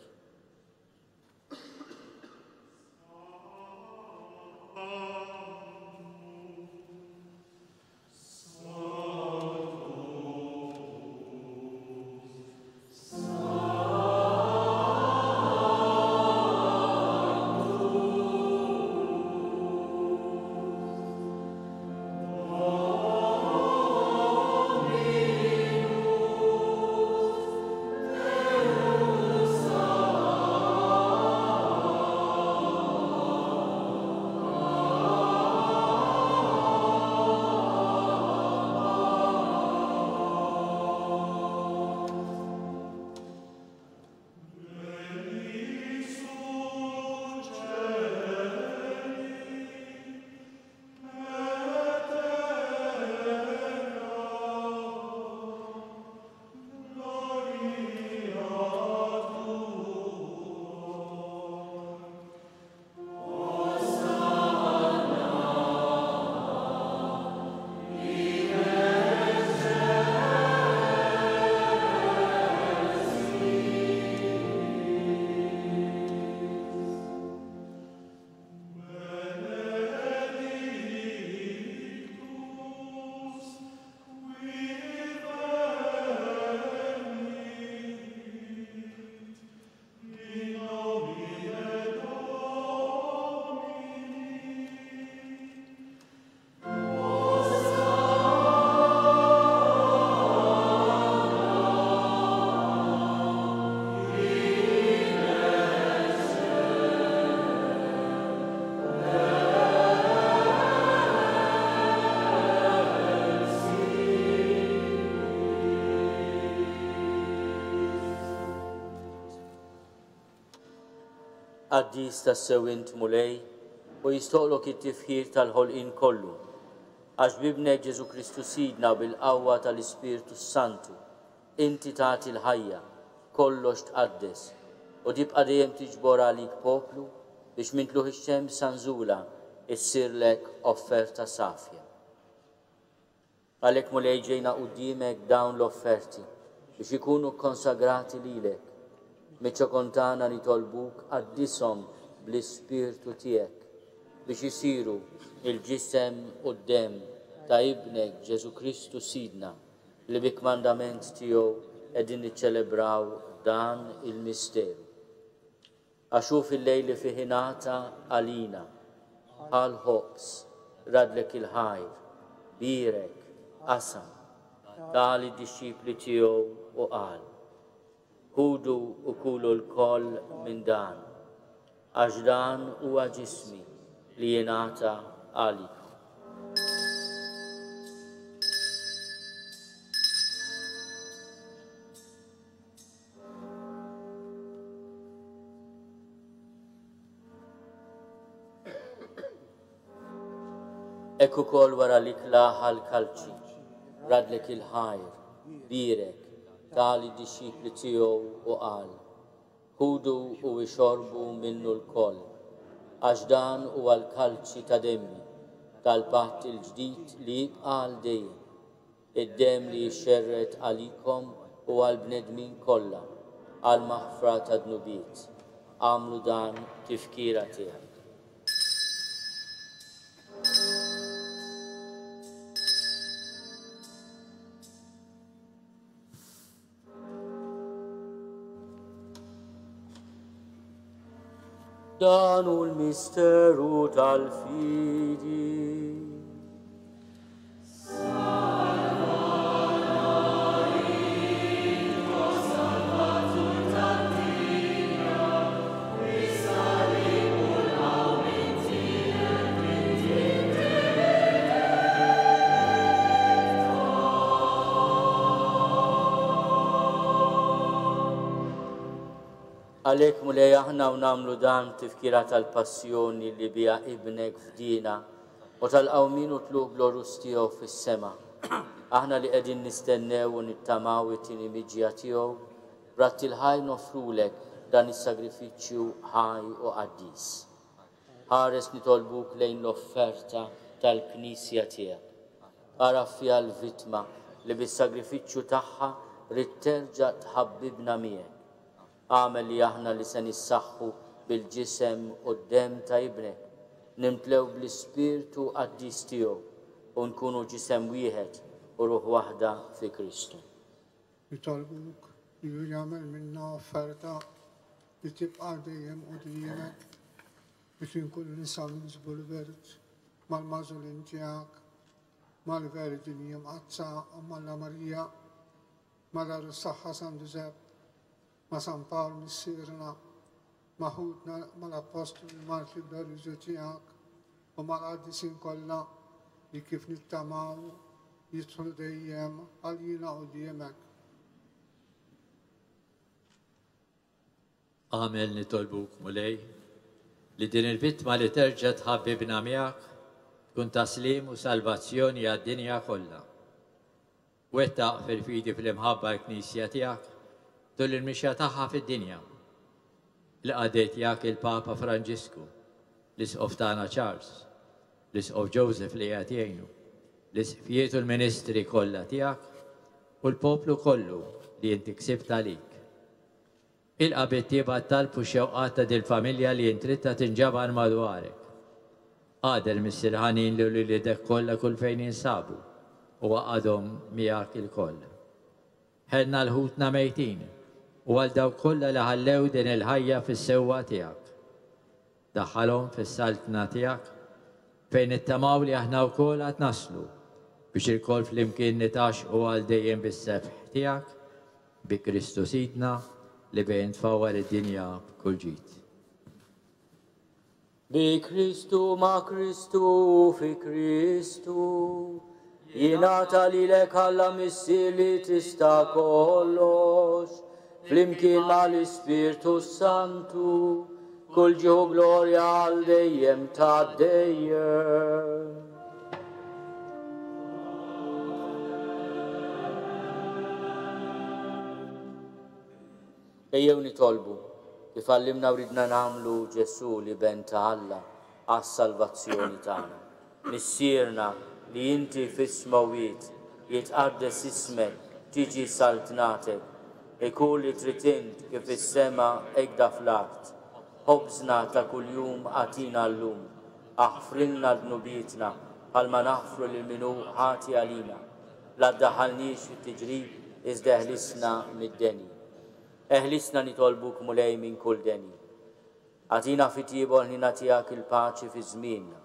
Qaddis tassew int, Mulej, u jistħoqqlok it-tifħir tal-ħolqien kollu, għax b'Ibnek Ġesù Kristu Sidna u bil-qawwa tal-Ispirtu s-Santu, inti tagħti l-ħajja, kollox tqaddes, u tibqa' dejjem tiġbor għalik poplu biex minn tlugħ ix-xemx sa nżulha issirlek offerta safja. Għalhekk, Mulej, ġejna quddiemek b'dawn l-offerti biex ikunu kkonsagrati lilek. Miċ-ċokon tagħna nitolbuk qaddishom bl-Ispirtu tiegħek biex isiru l-ġisem u d-demm ta' Ibnek Ġesù Kristu Sidna, li bi kmandament tiegħu qegħdin niċċelebraw dan il-misteru. Għax hu fil-lejl li fih ingħata għalina, ħa l-ħobż, radlek il-ħajr, bierek, qasam, ta lid-dixxipli tiegħu u qal, Ħudu u kulu lkoll minn dan, għax dan huwa ġismi li jingħata għalikom. Hekk ukoll wara l-ikla ħa l-kalċi, radlek il-ħajr, bierek, ta lid-dixxipli tiegħu u qal, Ħudu u ixorbu minnu lkoll. għax dan huwa l-kalċi ta' demmi, tal-patt il-ġdid li jibqa' għal dejjem, id-demm li jixxerred għalikom u għall-bnedmin kollha għall-maħfra tad-dnubiet. Agħmlu dan b'tifkira tiegħi. Dan hu l-misteru tal-fidi. Għalhekk, Mulej, aħna u nagħmlu dan b'tifkira tal-passjoni li biha Ibnek fdiena u tal-qawmien u tlugħ glorjuż tiegħu fis-sema, aħna li qegħdin nistennew u nittamaw it-tieni miġja tiegħu, b'radd il-ħajr noffrulek dan is-sagrifiċċju ħaj u qaddis. Ħares nitolbuk lejn l-offerta tal-Knisja tiegħek. Agħraf fiha l-vittma li bis-sagrifiċċju tagħha ridt terġa' tħabbibna miegħek. Agħmel li aħna li se nissaħħu bil-ġisem u d-demm ta' Ibnek, nimtlew bl-Ispirtu qaddis tiegħu u nkunu ġisem wieħed u ruħ waħda fi Kristu. Nitolbuk li hu jagħmel minna offerta li tibqa' dejjem quddiemek biex inkunu nistgħu niksbu l-wirt mal-magħżulin tiegħek, mal-Verġni Mqaddsa Omm Alla Marija, mal-Għarus tagħha San Ġużepp, ma' San Pawl Missierna, ma' ħutna mal-Appostli u l-Martri glorjużi tiegħek u mal-qaddisin kollha li kif nittamaw jidħlu dejjem għalina quddiemek. Agħmel nitolbuk, Mulej, li din il-vittma li terġa' tħabbibna miegħek tkun ta' sliem u salvazzjoni għad-dinja kollha. Wettaq fil-fidi fl-imħabba l-Knisja tiegħek tul il-mixja tagħha fid-dinja. Il-qaddej tiegħek il-Papa Franġisku, l-Isqof tagħna Charles, l-Isqof Joseph li qiegħed jgħinu, l-Isqfijiet u l-ministri kollha tiegħek u l-poplu kollu li inti ksibt għalik. Ilqa' bit-tjieba t-talb u x-xewqat ta' dil-familja li int ridtha tinġabar madwarek. Agħder Missier ħanin lil uliedek kollha kull fejn jinsabu u għaqqadhom miegħek ilkoll. Ħenn għal ħutna mejtin u għal dawk kollha li ħallew din il-ħajja fis-sewwa tiegħek. Daħħalhom fis-Saltna tiegħek, fejn nittamaw li aħna wkoll għad naslu, biex ilkoll flimkien nitgħaxxqu għal dejjem bis-sebħ tiegħek, bi Kristu Sidna, li bejn tfawwar id-dinja b'kull ġid. Bi Kristu, ma' Kristu u fi Kristu, jingħata lilek Alla Missier li tista' kollox, flimkien mal-Ispirtu s-Santu, kull ġieħ u glorja għal dejjem ta' dejjem. Ejjew nitolbu, kif għallimna u ridna nagħmlu Ġesù l-Iben ta' Alla għas-salvazzjoni tagħna. Missierna li inti fis-smewwiet, jitqaddes ismek, tiġi saltnatek, ikun li trid int kif fis-sema hekda fl-art. Ħobżna ta' kuljum agħtina llum. Aħfrilna dnubietna bħalma naħfru lil min hu ħati għalina. La ddaħħalniex fit-tiġrib iżda eħlisna mid-deni. Eħlisna nitolbuk Mulej minn kull deni. Agħtina fit-tjieba u l-ħniena tiegħek il-paċi fi żmienna,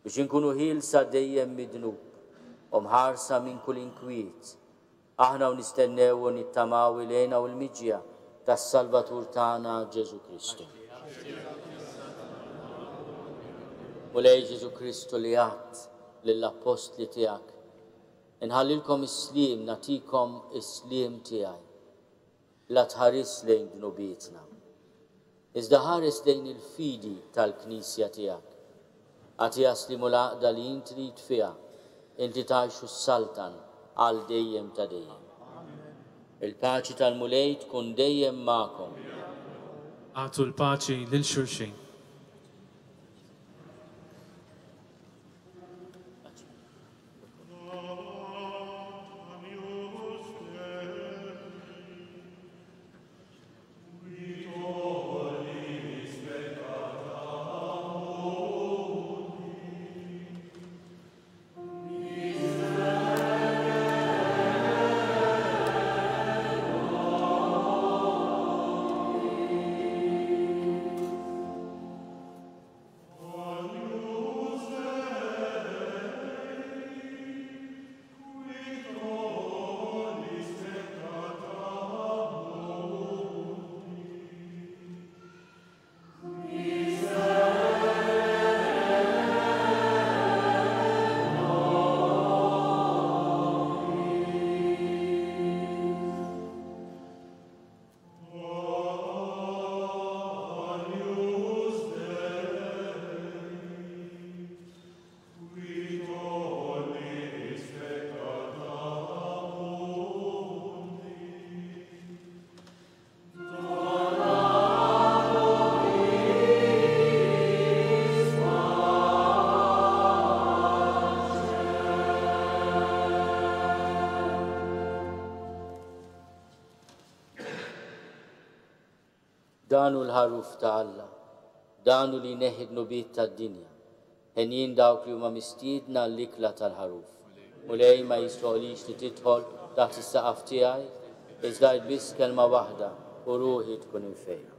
biex inkunu ħielsa dejjem mid-dnub u mħarsa minn kull inkwiet, aħna u nistennew u nittamaw il-hena u l-miġja tas-Salvatur tagħna Ġesù Kristu. Mulej Ġesù Kristu li għedt lill-appostli tiegħek, Inħallilkom is-sliem, nagħtikom is-sliem tiegħi. La tħarisx lejn dnubietna, iżda ħares lejn il-fidi tal-Knisja tiegħek. Agħtiha s-sliem u l-għaqda li int trid fiha, inti tgħix u ssaltan għal dejjem ta' dejjem. Il-paċi tal-Mulej tkun dejjem magħkom. Agħtu l-paċi lil xulxin. Dan hu l-Ħaruf ta' Alla, dan hu li jneħħi d-dnubiet tad-dinja. Henjin dawk li huma mistiedna għall-ikla tal-Ħaruf. Mulej, ma jistħoqlix li tidħol taħt is-saqaf tiegħi, iżda għid biss kelma waħda u ruħi tkun imfejqa.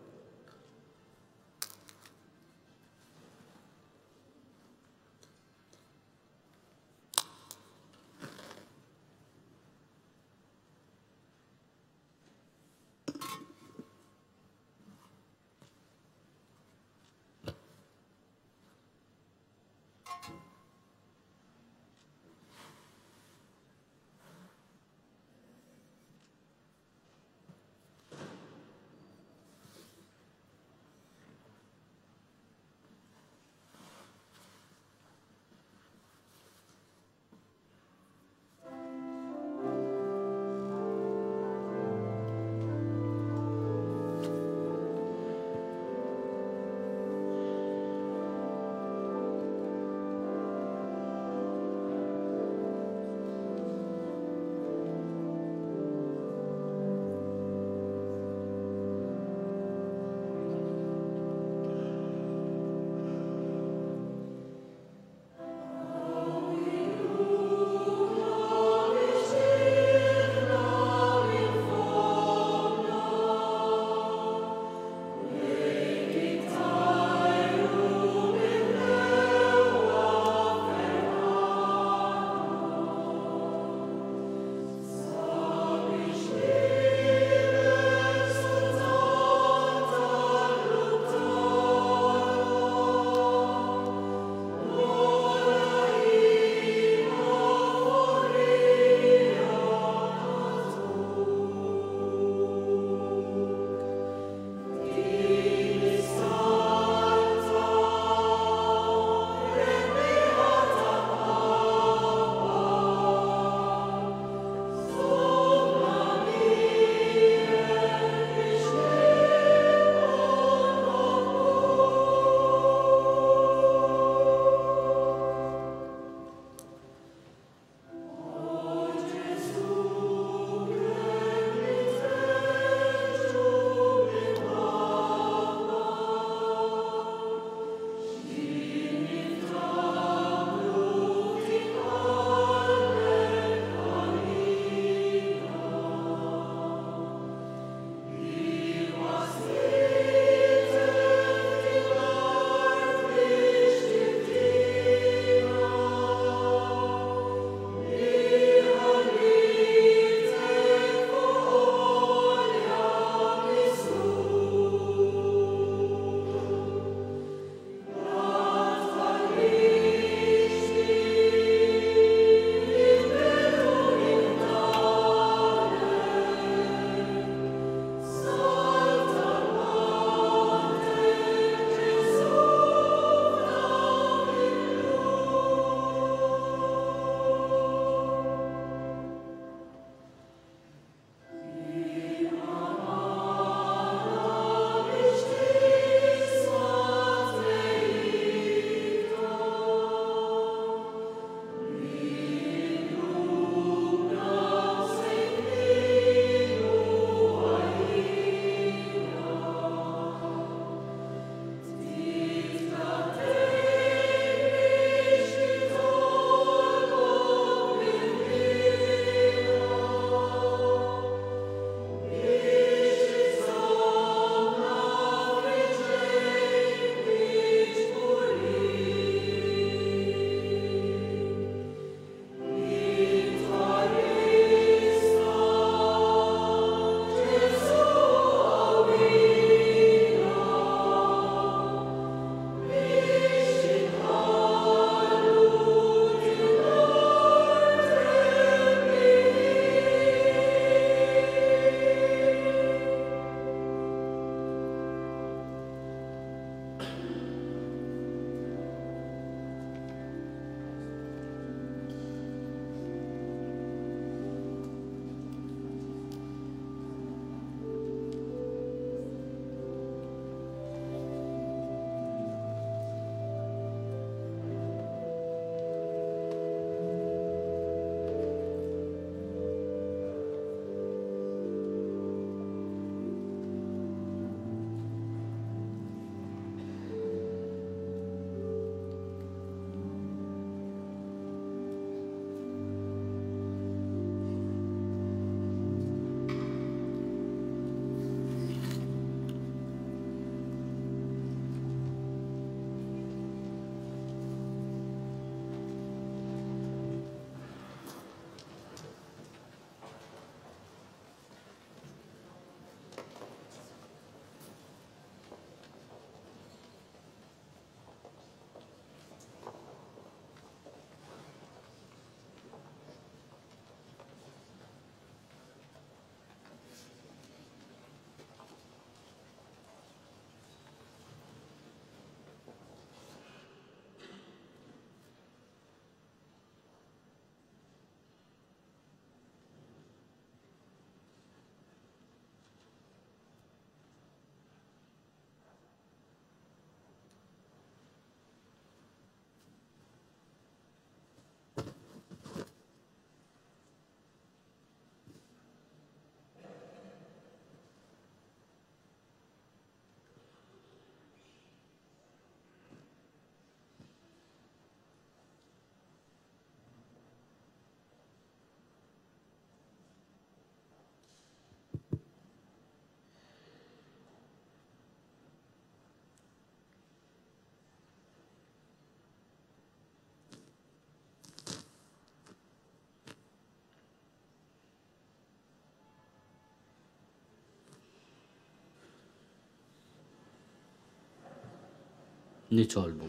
Nitolbu.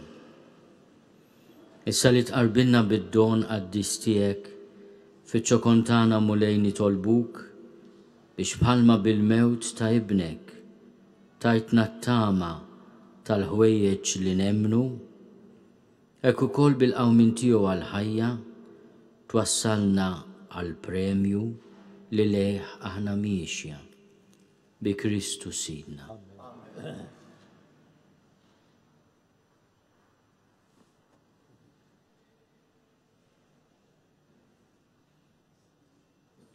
Issa li tqarbinna bid-don qaddis tiegħek, fiċ-ċokon tagħna Mulej nitolbuk biex bħalma bil-mewt ta' Ibnek tajtna t-tama tal-ħwejjeġ li nemmnu, hekk ukoll bil-qawmien tiegħu għall-ħajja twassalna għall-premju li lejh aħna miexja. Bi Kristu Sidna.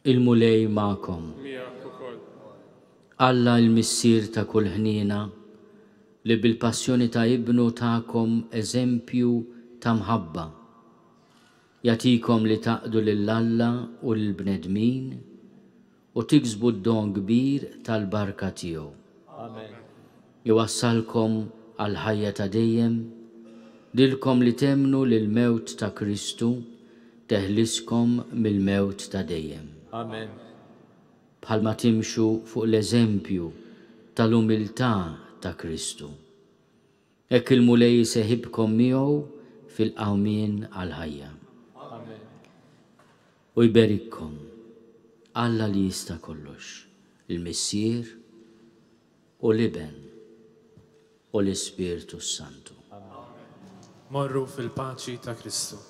Il-Mulej magħkom. Miegħek ukoll. Alla l-Missier ta' kull ħniena, li bil-passjoni ta' Ibnu takom eżempju ta' mħabba, jagħtikom li taqdu lil Alla u lill-bnedmin u tiksbu d-don kbir tal-barka tiegħu. Amen. Iwassalkom għall-ħajja ta' dejjem, lilkom li temmnu li l-mewt ta' Kristu teħliskom mill-mewt ta' dejjem. Amen. Bħalma timxu fuq l-eżempju tal-umiltà ta' Kristu. Hekk il-Mulej iseħibkom miegħu fil-qawmien għall-ħajja. Amen. U jberikkom Alla li jista' kollox, il-Missier u l-Iben u l-Ispirtu s-Santu. Morru fil-paċi ta' Kristu.